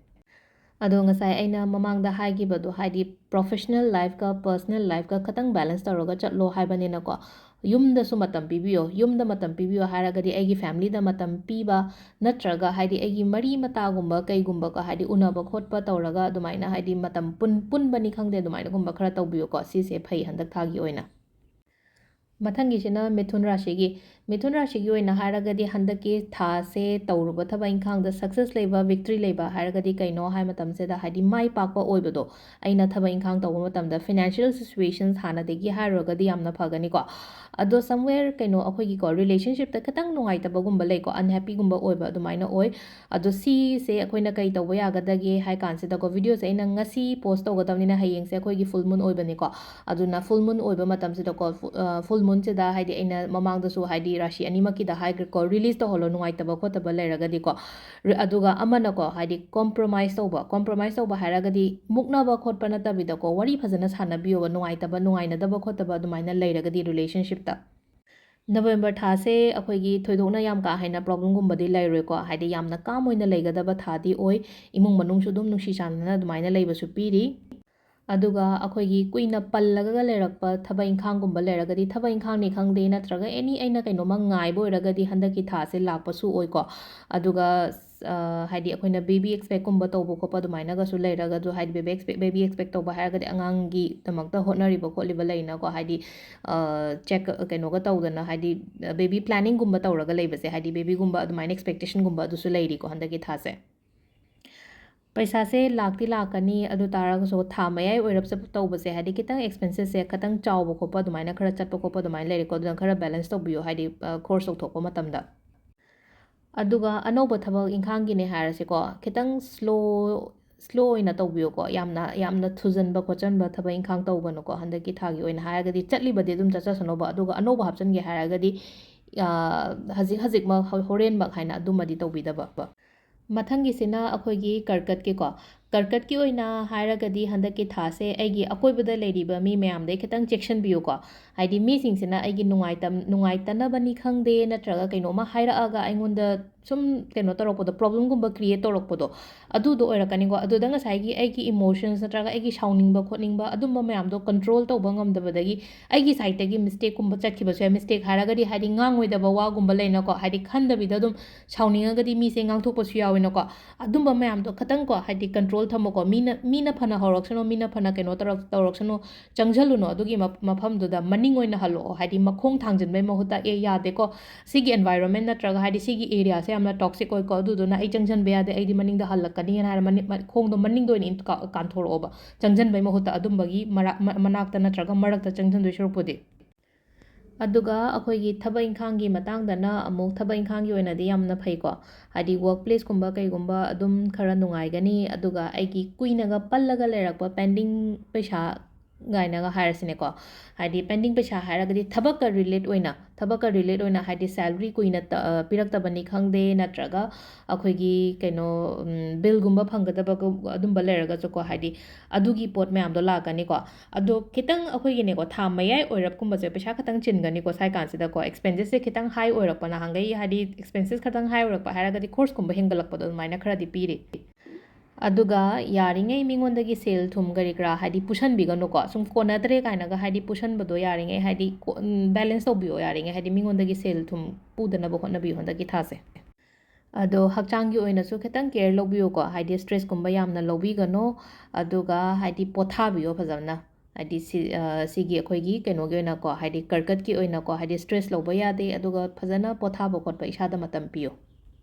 ꯑꯗꯣ ꯉꯁꯥꯏ ꯑꯩꯅ ꯃꯃꯥꯡꯗ ꯍꯥꯏꯈꯤꯕꯗꯣ, ꯍꯥꯏꯗꯤ ꯄ꯭ꯔꯣꯐꯦꯁꯅꯦꯜ ꯂꯥꯏꯐꯀ ꯄꯔꯁꯅꯦꯜ ꯂꯥꯏꯐꯀ ꯈꯇꯪ ꯕꯦꯂꯦꯟꯁ ꯇꯧꯔꯒ ꯆꯠꯂꯣ ꯍꯥꯏꯕꯅꯤꯅꯀꯣ, ꯌꯨꯝꯗꯁꯨ ꯃꯇꯝ ꯄꯤꯕꯤꯌꯣ꯫ ꯌꯨꯝꯗ ꯃꯇꯝ ꯄꯤꯕꯤꯌꯣ ꯍꯥꯏꯔꯒꯗꯤ ꯑꯩꯒꯤ ꯐꯦꯃꯤꯂꯤꯗ ꯃꯇꯝ ꯄꯤꯕ, ꯅꯠꯇ꯭ꯔꯒ ꯍꯥꯏꯗꯤ ꯑꯩꯒꯤ ꯃꯔꯤ ꯃꯇꯥꯒꯨꯝꯕ ꯀꯩꯒꯨꯝꯕꯀꯣ, ꯍꯥꯏꯗꯤ ꯎꯅꯕ ꯈꯣꯠꯄ ꯇꯧꯔꯒ ꯑꯗꯨꯃꯥꯏꯅ, ꯍꯥꯏꯗꯤ ꯃꯇꯝ ꯄꯨꯟ-, ꯄꯨꯟꯕꯅꯤ ꯈꯪꯗꯦ, ꯑꯗꯨꯃꯥꯏꯅꯒꯨꯝꯕ ꯈꯔ ꯇꯧꯕꯤꯌꯨꯀꯣ꯫ ꯁꯤꯁꯦ ꯐꯩ ꯍꯟꯗꯛ ꯊꯥꯒꯤ ꯑꯣꯏꯅ꯫ ꯃꯊꯪꯒꯤꯁꯤꯅ ꯃꯤꯊꯨꯟ ꯔꯥꯁꯤꯒꯤ꯫ ꯃꯤꯊꯨꯟ ꯔꯥꯁꯤꯒꯤ ꯑꯣꯏꯅ ꯍꯥꯏꯔꯒꯗꯤ ꯍꯟꯗꯛꯀꯤ ꯊꯥꯁꯦ ꯇꯧꯔꯨꯕ ꯊꯕꯛ ꯏꯪꯈꯥꯡꯗ ꯁꯛꯁꯦꯁ ꯂꯩꯕ, ꯚꯤꯛꯇ꯭ꯔꯤ ꯂꯩꯕ ꯍꯥꯏꯔꯒꯗꯤ ꯀꯩꯅꯣ ꯍꯥꯏ ꯃꯇꯝꯁꯤꯗ, ꯍꯥꯏꯗꯤ ꯃꯥꯏ ꯄꯥꯛꯄ ꯑꯣꯏꯕꯗꯣ, ꯑꯩꯅ ꯊꯕꯛ ꯏꯪꯈꯥꯡ ꯇꯧꯕ ꯃꯇꯝꯗ ꯐꯤꯅꯥꯟꯁꯤꯌꯦꯜ ꯁꯤꯆꯨꯋꯦꯁꯟꯁ ꯍꯥꯟꯅꯗꯒꯤ ꯍꯥꯏꯔꯨꯔꯒꯗꯤ ꯌꯥꯝꯅ ꯐꯒꯅꯤꯀꯣ꯫ ꯑꯗꯣ somewhere ꯀꯩꯅꯣ ꯑꯩꯈꯣꯏꯒꯤꯀꯣ ꯔꯤꯂꯦꯁꯟꯁꯤꯞꯇ ꯈꯤꯇꯪ ꯅꯨꯡꯉꯥꯏꯇꯕꯒꯨꯝꯕ ꯂꯩꯀꯣ, ꯑꯟꯍꯦꯄꯤꯒꯨꯝꯕ ꯑꯣꯏꯕ ꯑꯗꯨꯃꯥꯏꯅ ꯑꯣꯏ꯫ ꯑꯗꯣ ꯁꯤꯁꯦ ꯑꯩꯈꯣꯏꯅ ꯀꯩ ꯇꯧꯕ ꯌꯥꯒꯗꯒꯦ ꯍꯥꯏ ꯀꯥꯟꯁꯤꯗꯀꯣ, ꯚꯤꯗꯤꯑꯣꯁꯦ ꯑꯩꯅ ꯉꯁꯤ ꯄꯣꯁ ꯇꯧꯒꯗꯕꯅꯤꯅ ꯍꯌꯦꯡꯁꯦ ꯑꯩꯈꯣꯏꯒꯤ ꯐꯨꯜ ꯃꯨꯟ ꯑꯣꯏꯕꯅꯤꯀꯣ꯫ ꯑꯗꯨꯅ ꯐꯨꯜ ꯃꯨꯟ ꯑꯣꯏꯕ ꯃꯇꯝꯁꯤꯗꯀꯣ, ꯐꯨ-, ꯑ, ꯐꯨꯜ ꯃꯨꯟꯁꯤꯗ ꯍꯥꯏꯗꯤ ꯑꯩꯅ ꯃꯃꯥꯡꯗꯁꯨ ꯍꯥꯏꯗꯤ ꯔꯥꯁꯤ ꯑꯅꯤꯃꯛꯀꯤꯗ ꯍꯥꯏꯈ꯭ꯔꯦꯀꯣ, ꯔꯤꯂꯤꯁ ꯇꯧꯍꯜꯂꯣ ꯅꯨꯡꯉꯥꯏꯇꯕ ꯈꯣꯠꯇꯕ ꯂꯩꯔꯒꯗꯤꯀꯣ꯫ ꯔꯤ-, ꯑꯗꯨꯒ ꯑꯃꯅꯀꯣ, ꯍꯥꯏꯗꯤ ꯀꯣꯝꯄ꯭ꯔꯣꯃꯥꯏꯁ ꯇꯧꯕ, ꯀꯣꯝꯄ꯭ꯔꯣꯃꯥꯏꯁ ꯇꯧꯕ ꯍꯥꯏꯔꯒꯗꯤ ꯃꯨꯛꯅꯕ ꯈꯣꯠꯄ ꯅꯠꯇꯕꯤꯗꯀꯣ, ꯋꯥꯔꯤ ꯐꯖꯅ ꯁꯥꯟꯅꯕꯤꯌꯣꯕ, ꯅꯨꯡꯉꯥꯏꯇꯕ, ꯅꯨꯡꯉꯥꯏꯅꯗꯕ ꯈꯣꯠꯇꯕ ꯑꯗꯨꯃꯥꯏꯅ ꯂꯩꯔꯒꯗꯤ ꯔꯤꯂꯦꯁꯟꯁꯤꯞꯇ꯫ ꯅꯕꯦꯝꯕꯔ ꯊꯥꯁꯦ ꯑꯩꯈꯣꯏꯒꯤ ꯊꯣꯏꯗꯣꯛꯅ ꯌꯥꯝ ꯀꯥ ꯍꯦꯟꯅ ꯄ꯭ꯔꯣꯕ꯭ꯂꯦꯝꯒꯨꯝꯕꯗꯤ ꯂꯩꯔꯣꯏꯀꯣ, ꯍꯥꯏꯗꯤ ꯌꯥꯝꯅ ꯀꯥꯝ ꯑꯣꯏꯅ ꯂꯩꯒꯗꯕ ꯊꯥꯗꯤ ꯑꯣꯏ꯫ ꯏꯃꯨꯡ ꯃꯅꯨꯡꯁꯨ ꯑꯗꯨꯝ ꯅꯨꯡꯁꯤ ꯆꯥꯟꯅꯅ ꯑꯗꯨꯃꯥꯏꯅ ꯂꯩꯕꯁꯨ ꯄꯤꯔꯤ꯫ ꯑꯗꯨꯒ ꯑꯩꯈꯣꯏꯒꯤ ꯀꯨꯏꯅ ꯄꯜꯂꯒ ꯂꯩꯔꯛꯄ ꯊꯕꯛ ꯏꯪꯈꯥꯡꯒꯨꯝꯕ ꯂꯩꯔꯒꯗꯤ, ꯊꯕꯛ ꯏꯪꯈꯥꯡꯅꯤ ꯈꯪꯗꯦ, ꯅꯠꯇ꯭ꯔꯒ ꯑꯦꯅꯤ ꯑꯩꯅ ꯀꯩꯅꯣꯝꯃ ꯉꯥꯏꯕ ꯑꯣꯏꯔꯒꯗꯤ ꯍꯟꯗꯛꯀꯤ ꯊꯥꯁꯦ ꯂꯥꯛꯄꯁꯨ ꯑꯣꯏꯀꯣ꯫ ꯑꯗꯨꯒ ꯑ, ꯍꯥꯏꯗꯤ ꯑꯩꯈꯣꯏꯅ ꯕꯦꯕꯤ ꯑꯦꯛꯁꯄꯦꯛꯀꯨꯝꯕ ꯇꯧꯕ ꯈꯣꯠꯄ ꯑꯗꯨꯃꯥꯏꯅꯒꯁꯨ ꯂꯩꯔꯒꯁꯨ, ꯍꯥꯏꯗꯤ ꯕꯦꯕꯤ ꯑꯦꯛꯁꯄꯦꯛ, ꯕꯦꯕꯤ ꯑꯦꯛꯁꯄꯦꯛ ꯇꯧꯕ ꯍꯥꯏꯔꯒꯗꯤ ꯑꯉꯥꯡꯒꯤꯗꯃꯛꯇ ꯍꯣꯠꯅꯔꯤꯕ ꯈꯣꯠꯂꯤꯕ ꯂꯩꯅꯀꯣ, ꯍꯥꯏꯗꯤ, ꯑ, ꯆꯦꯛ, ꯀꯩꯅꯣꯒ ꯇꯧꯗꯅ, ꯍꯥꯏꯗꯤ ꯕꯦꯕꯤ ꯄ꯭ꯂꯥꯅꯤꯡꯒꯨꯝꯕ ꯇꯧꯔꯒ ꯂꯩꯕꯁꯦ, ꯍꯥꯏꯗꯤ ꯕꯦꯕꯤꯒꯨꯝꯕ ꯑꯗꯨꯃꯥꯏꯅ ꯑꯦꯛꯁꯄꯦꯛꯇꯦꯁꯟꯒꯨꯝꯕ ꯑꯗꯨꯁꯨ ꯂꯩꯔꯤꯀꯣ ꯍꯟꯗꯛꯀꯤ ꯊꯥꯁꯦ꯫ ꯄꯩꯁꯥꯁꯦ ꯂꯥꯛꯇꯤ ꯂꯥꯛꯀꯅꯤ, ꯑꯗꯨ ꯇꯥꯔꯒꯁꯨ ꯊꯥ ꯃꯌꯥꯏ ꯑꯣꯏꯔꯞ ꯆꯠꯄ ꯇꯧꯕꯁꯦ, ꯍꯥꯏꯗꯤ ꯈꯤꯇꯪ ꯑꯦꯛꯁꯄꯦꯟꯁꯦꯁꯁꯦ ꯈꯤꯇꯪ ꯆꯥꯎꯕ ꯈꯣꯠꯄ ꯑꯗꯨꯃꯥꯏꯅ ꯈꯔ ꯆꯠꯄ ꯈꯣꯠꯄ ꯑꯗꯨꯃꯥꯏꯅ ꯂꯩꯔꯦꯀꯣ, ꯑꯗꯨꯅ ꯈꯔ ꯕꯦꯂꯦꯟꯁ ꯇꯧꯕꯤꯌꯣ, ꯍꯥꯏꯗꯤ, ꯑ, ꯈꯣꯔꯁ ꯇꯧꯊꯣꯛꯄ ꯃꯇꯝꯗ꯫ ꯑꯗꯨꯒ ꯑꯅꯧꯕ ꯊꯕꯛ ꯏꯪꯈꯥꯡꯒꯤꯅꯦ ꯍꯥꯏꯔꯁꯤꯀꯣ, ꯈꯤꯇꯪ ꯁ꯭ꯂꯣ, ꯁ꯭ꯂꯣ ꯑꯣꯏꯅ ꯇꯧꯕꯤꯌꯨꯀꯣ, ꯌꯥꯝꯅ, ꯌꯥꯝꯅ ꯊꯨꯖꯟꯕ ꯈꯣꯠꯆꯟꯕ ꯊꯕꯛ ꯏꯪꯈꯥꯡ ꯇꯧꯒꯅꯨꯀꯣ꯫ ꯍꯟꯗꯛꯀꯤ ꯊꯥꯒꯤ ꯑꯣꯏꯅ ꯍꯥꯏꯔꯒꯗꯤ ꯆꯠꯂꯤꯕꯗꯤ ꯑꯗꯨꯝ ꯆꯠꯆꯁꯅꯣꯕ, ꯑꯗꯨꯒ ꯑꯅꯧꯕ ꯍꯥꯞꯆꯟꯒꯦ ꯍꯥꯏꯔꯒꯗꯤ, ꯑ, ꯍꯧꯖꯤꯛ ꯍꯧꯖꯤꯛꯃꯛ, ꯍꯣ-, ꯍꯣꯔꯦꯟꯃꯛ ꯍꯥꯏꯅ ꯑꯗꯨꯃꯗꯤ ꯇꯧꯕꯤꯗꯕ꯫ ꯃꯊꯪꯒꯤꯁꯤꯅ ꯑꯩꯈꯣꯏꯒꯤ ꯀꯔꯀꯠꯀꯤꯀꯣ꯫ ꯀꯔꯀꯠꯀꯤ ꯑꯣꯏꯅ ꯍꯥꯏꯔꯒꯗꯤ ꯍꯟꯗꯛꯀꯤ ꯊꯥꯁꯦ ꯑꯩꯒꯤ ꯑꯀꯣꯏꯕꯗ ꯂꯩꯔꯤꯕ ꯃꯤ ꯃꯌꯥꯝꯗꯩ ꯈꯤꯇꯪ ꯆꯦꯛꯁꯤꯟꯕꯤꯌꯨꯀꯣ꯫ ꯍꯥꯏꯗꯤ ꯃꯤꯁꯤꯡꯁꯤꯅ ꯑꯩꯒꯤ ꯅꯨꯡꯉꯥꯏꯇ-, ꯅꯨꯡꯉꯥꯏꯇꯅꯕꯅꯤ ꯈꯪꯗꯦ, ꯅꯠꯇ꯭ꯔꯒ ꯀꯩꯅꯣꯝꯃ ꯍꯥꯏꯔꯛꯑꯒ ꯑꯩꯉꯣꯟꯗ ꯁꯨꯝ ꯀꯩꯅꯣ ꯇꯧꯔꯛꯄꯗꯣ, ꯄ꯭ꯔꯣꯕ꯭ꯂꯦꯝꯒꯨꯝꯕ ꯀ꯭ꯔꯤꯌꯦꯠ ꯇꯧꯔꯛꯄꯗꯣ, ꯑꯗꯨꯗꯣ ꯑꯣꯏꯔꯛꯀꯅꯤꯀꯣ꯫ ꯑꯗꯨꯗ ꯉꯁꯥꯏꯒꯤ ꯑꯩꯒꯤ ꯏꯃꯣꯁꯟꯁ ꯅꯠꯇ꯭ꯔꯒ ꯑꯩꯒꯤ ꯁꯥꯎꯅꯤꯡꯕ ꯈꯣꯠꯅꯤꯡꯕ ꯑꯗꯨꯝꯕ ꯃꯌꯥꯝꯗꯣ ꯀꯟꯇ꯭ꯔꯣꯜ ꯇꯧꯕ ꯉꯝꯗꯕꯗꯒꯤ ꯑꯩꯒꯤ ꯁꯥꯏꯠꯇꯒꯤ ꯃꯤꯁꯇꯦꯛꯀꯨꯝꯕ ꯆꯠꯈꯤꯕꯁꯨ ꯌꯥꯏ꯫ ꯃꯤꯁꯇꯦꯛ ꯍꯥꯏꯔꯒꯗꯤ ꯍꯥꯏꯗꯤ ꯉꯥꯡꯉꯣꯏꯗꯕ ꯋꯥꯒꯨꯝꯕ ꯂꯩꯅꯀꯣ, ꯍꯥꯏꯗꯤ ꯈꯟꯗꯕꯤꯗ ꯑꯗꯨꯝ ꯁꯥꯎꯅꯤꯡꯉꯒꯗꯤ ꯃꯤꯁꯦ ꯉꯥꯡꯊꯣꯛꯄꯁꯨ ꯌꯥꯎꯋꯦꯅꯀꯣ꯫ ꯑꯗꯨꯝꯕ ꯃꯌꯥꯝꯗꯣ ꯈꯇꯪꯀꯣ, ꯍꯥꯏꯗꯤ ꯀꯟꯇ꯭ꯔꯣꯜ ꯊꯝꯃꯣꯀꯣ꯫ ꯃꯤꯅ, ꯃꯤꯅ ꯐꯅ ꯍꯧꯔꯛꯁꯅꯨ, ꯃꯤꯅ ꯐꯅ ꯀꯩꯅꯣ ꯇꯧꯔꯛ-, ꯇꯧꯔꯛꯁꯅꯨ, ꯆꯪꯁꯤꯜꯂꯨꯅꯨ ꯑꯗꯨꯒꯤ ꯃ-, ꯃꯐꯝꯗꯨꯗ꯫ ꯃꯅꯤꯡ ꯑꯣꯏꯅ ꯍꯜꯂꯛꯑꯣ, ꯍꯥꯏꯗꯤ ꯃꯈꯣꯡ ꯊꯥꯡꯖꯤꯟꯕꯩ ꯃꯍꯨꯠꯇ, "ꯑꯦ, ꯌꯥꯗꯦꯀꯣ, ꯁꯤꯒꯤ ꯑꯦꯟꯚꯥꯏꯔꯣꯟꯃꯦꯟ ꯅꯠꯇ꯭ꯔꯒ ꯍꯥꯏꯗꯤ ꯁꯤꯒꯤ ꯑꯦꯔꯤꯌꯥꯁꯦ ꯌꯥꯝꯅ ꯇꯣꯛꯁꯤꯛ ꯑꯣꯏꯀꯣ, ꯑꯗꯨꯗꯨꯅ ꯑꯩ ꯆꯪꯁꯤꯟꯕ ꯌꯥꯗꯦ, ꯑꯩꯗꯤ ꯃꯅꯤꯡꯗ ꯍꯜꯂꯛꯀꯅꯤꯅ" ꯍꯥꯏꯔ ꯃꯅꯤꯡ-, ꯃ-, ꯈꯣꯡꯗꯣ ꯃꯅꯤꯡꯗ ꯑꯣꯏꯅ ꯏꯟ-, ꯀꯥ-, ꯀꯥꯟꯊꯣꯔꯛꯑꯣꯕ꯫ ꯆꯪꯁꯤꯟꯕꯩ ꯃꯍꯨꯠꯇ ꯑꯗꯨꯝꯕꯒꯤ ꯃꯔꯥ-, ꯃ-, ꯃꯅꯥꯛꯇ ꯅꯠꯇ꯭ꯔꯒ ꯃꯔꯛꯇ ꯆꯪꯁꯤꯟꯗꯣꯏ ꯁꯔꯨꯛꯄꯨꯗꯤ꯫ ꯑꯗꯨꯒ ꯑꯩꯈꯣꯏꯒꯤ ꯊꯕꯛ ꯏꯪꯈꯥꯡꯒꯤ ꯃꯇꯥꯡꯗꯅ ꯑꯃꯨꯛ, ꯊꯕꯛ ꯏꯪꯈꯥꯡꯒꯤ ꯑꯣꯏꯅꯗꯤ ꯌꯥꯝꯅ ꯐꯩꯀꯣ꯫ ꯍꯥꯏꯗꯤ ꯋꯔꯛ ꯄ꯭ꯂꯦꯁꯀꯨꯝꯕ ꯀꯩꯒꯨꯝꯕ ꯑꯗꯨꯝ ꯈꯔ ꯅꯨꯡꯉꯥꯏꯒꯅꯤ꯫ ꯑꯗꯨꯒ ꯑꯩꯒꯤ ꯀꯨꯏꯅꯒ ꯄꯜꯂꯒ ꯂꯩꯔꯛꯄ ꯄꯦꯟꯗꯤꯡ ꯄꯩꯁꯥ ꯀꯥꯏꯅꯒ ꯍꯥꯏꯔꯁꯤꯅꯦꯀꯣ, ꯍꯥꯏꯗꯤ pending ꯄꯩꯁꯥ ꯍꯥꯏꯔꯒꯗꯤ ꯊꯕꯛꯀ relate ꯑꯣꯏꯅ, ꯊꯕꯛꯀ relate ꯑꯣꯏꯅ, ꯍꯥꯏꯗꯤ salary ꯀꯨꯏꯅ ꯇ-, ꯑ, ꯄꯤꯔꯛꯇꯕꯅꯤ ꯈꯪꯗꯦ, ꯅꯠꯇ꯭ꯔꯒ ꯑꯩꯈꯣꯏꯒꯤ ꯀꯩꯅꯣ, ꯎꯝ, billꯒꯨꯝꯕ ꯐꯪꯒꯗꯕ ꯑꯗꯨꯝꯕ ꯂꯩꯔꯒꯁꯨꯀꯣ, ꯍꯥꯏꯗꯤ ꯑꯗꯨꯒꯤ ꯄꯣꯠ ꯃꯌꯥꯝꯗꯣ ꯂꯥꯛꯀꯅꯤꯀꯣ꯫ ꯑꯗꯣ ꯈꯤꯇꯪ ꯑꯩꯈꯣꯏꯒꯤꯅꯦꯀꯣ, ꯊꯥ ꯃꯌꯥꯏ ꯑꯣꯏꯔꯞꯀꯨꯝꯕꯁꯦ ꯄꯩꯁꯥ ꯈꯤꯇꯪ ꯆꯤꯟꯒꯅꯤꯀꯣ, ꯁ꯭ꯋꯥꯏ ꯀꯥꯟꯁꯤꯗꯀꯣ, expenses ꯁꯦ ꯈꯤꯇꯪ high ꯑꯣꯏꯔꯛꯄ, ꯅꯍꯥꯟꯈꯩ ꯍꯥꯏꯗꯤ expenses ꯈꯤꯇꯪ high ꯑꯣꯏꯔꯛꯄ ꯍꯥꯏꯔꯒꯗꯤ ꯈꯣꯔꯁꯀꯨꯝꯕ ꯍꯦꯟꯒꯠꯂꯛꯄꯗꯣ ꯑꯗꯨꯃꯥꯏꯅ ꯈꯔꯗꯤ ꯄꯤꯔꯤ꯫ ꯑꯗꯨꯒ ꯌꯥꯔꯤꯉꯩ ꯃꯤꯉꯣꯟꯗꯒꯤ ꯁꯦꯜ ꯊꯨꯝ ꯀꯔꯤ ꯀꯔꯥ ꯍꯥꯏꯗꯤ ꯄꯨꯁꯟꯕꯤꯒꯅꯨꯀꯣ, ꯁꯨꯝ ꯀꯣꯟꯅꯗ꯭ꯔꯦ ꯀꯥꯏꯅꯒ ꯍꯥꯏꯗꯤ ꯄꯨꯁꯟꯕꯗꯣ ꯌꯥꯔꯤꯉꯩ ꯍꯥꯏꯗꯤ ꯀꯣ-, ꯎꯝ, balance ꯇꯧꯕꯤꯌꯣ, ꯌꯥꯔꯤꯉꯩ ꯍꯥꯏꯗꯤ ꯃꯤꯉꯣꯟꯗꯒꯤ ꯁꯦꯜ ꯊꯨꯝ ꯄꯨꯗꯅꯕ ꯍꯣꯠꯅꯕꯤꯌꯨ ꯍꯟꯗꯛꯀꯤ ꯊꯥꯁꯦ꯫ ꯑꯗꯣ ꯍꯛꯆꯥꯡꯒꯤ ꯑꯣꯏꯅꯁꯨ ꯈꯤꯇꯪ care ꯂꯧꯕꯤꯌꯨꯀꯣ, ꯍꯥꯏꯗꯤ stressꯀꯨꯝꯕ ꯌꯥꯝꯅ ꯂꯧꯕꯤꯒꯅꯣ, ꯑꯗꯨꯒ ꯍꯥꯏꯗꯤ ꯄꯣꯊꯥꯕꯤꯌꯣ ꯐꯖꯅ꯫ ꯍꯥꯏꯗꯤ ꯁꯤ-, ꯑ, ꯁꯤꯒꯤ ꯑꯩꯈꯣꯏꯒꯤ ꯀꯩꯅꯣꯒꯤ ꯑꯣꯏꯅꯀꯣ, ꯍꯥꯏꯗꯤ ꯀꯔꯀꯠꯀꯤ ꯑꯣꯏꯅꯀꯣ, ꯍꯥꯏꯗꯤ stress ꯂꯧꯕ ꯌꯥꯗꯦ, ꯑꯗꯨꯒ ꯐꯖꯅ ꯄꯣꯊꯥꯕ ꯈꯣꯠꯄ ꯏꯁꯥꯗ ꯃꯇꯝ ꯄꯤꯌꯨ꯫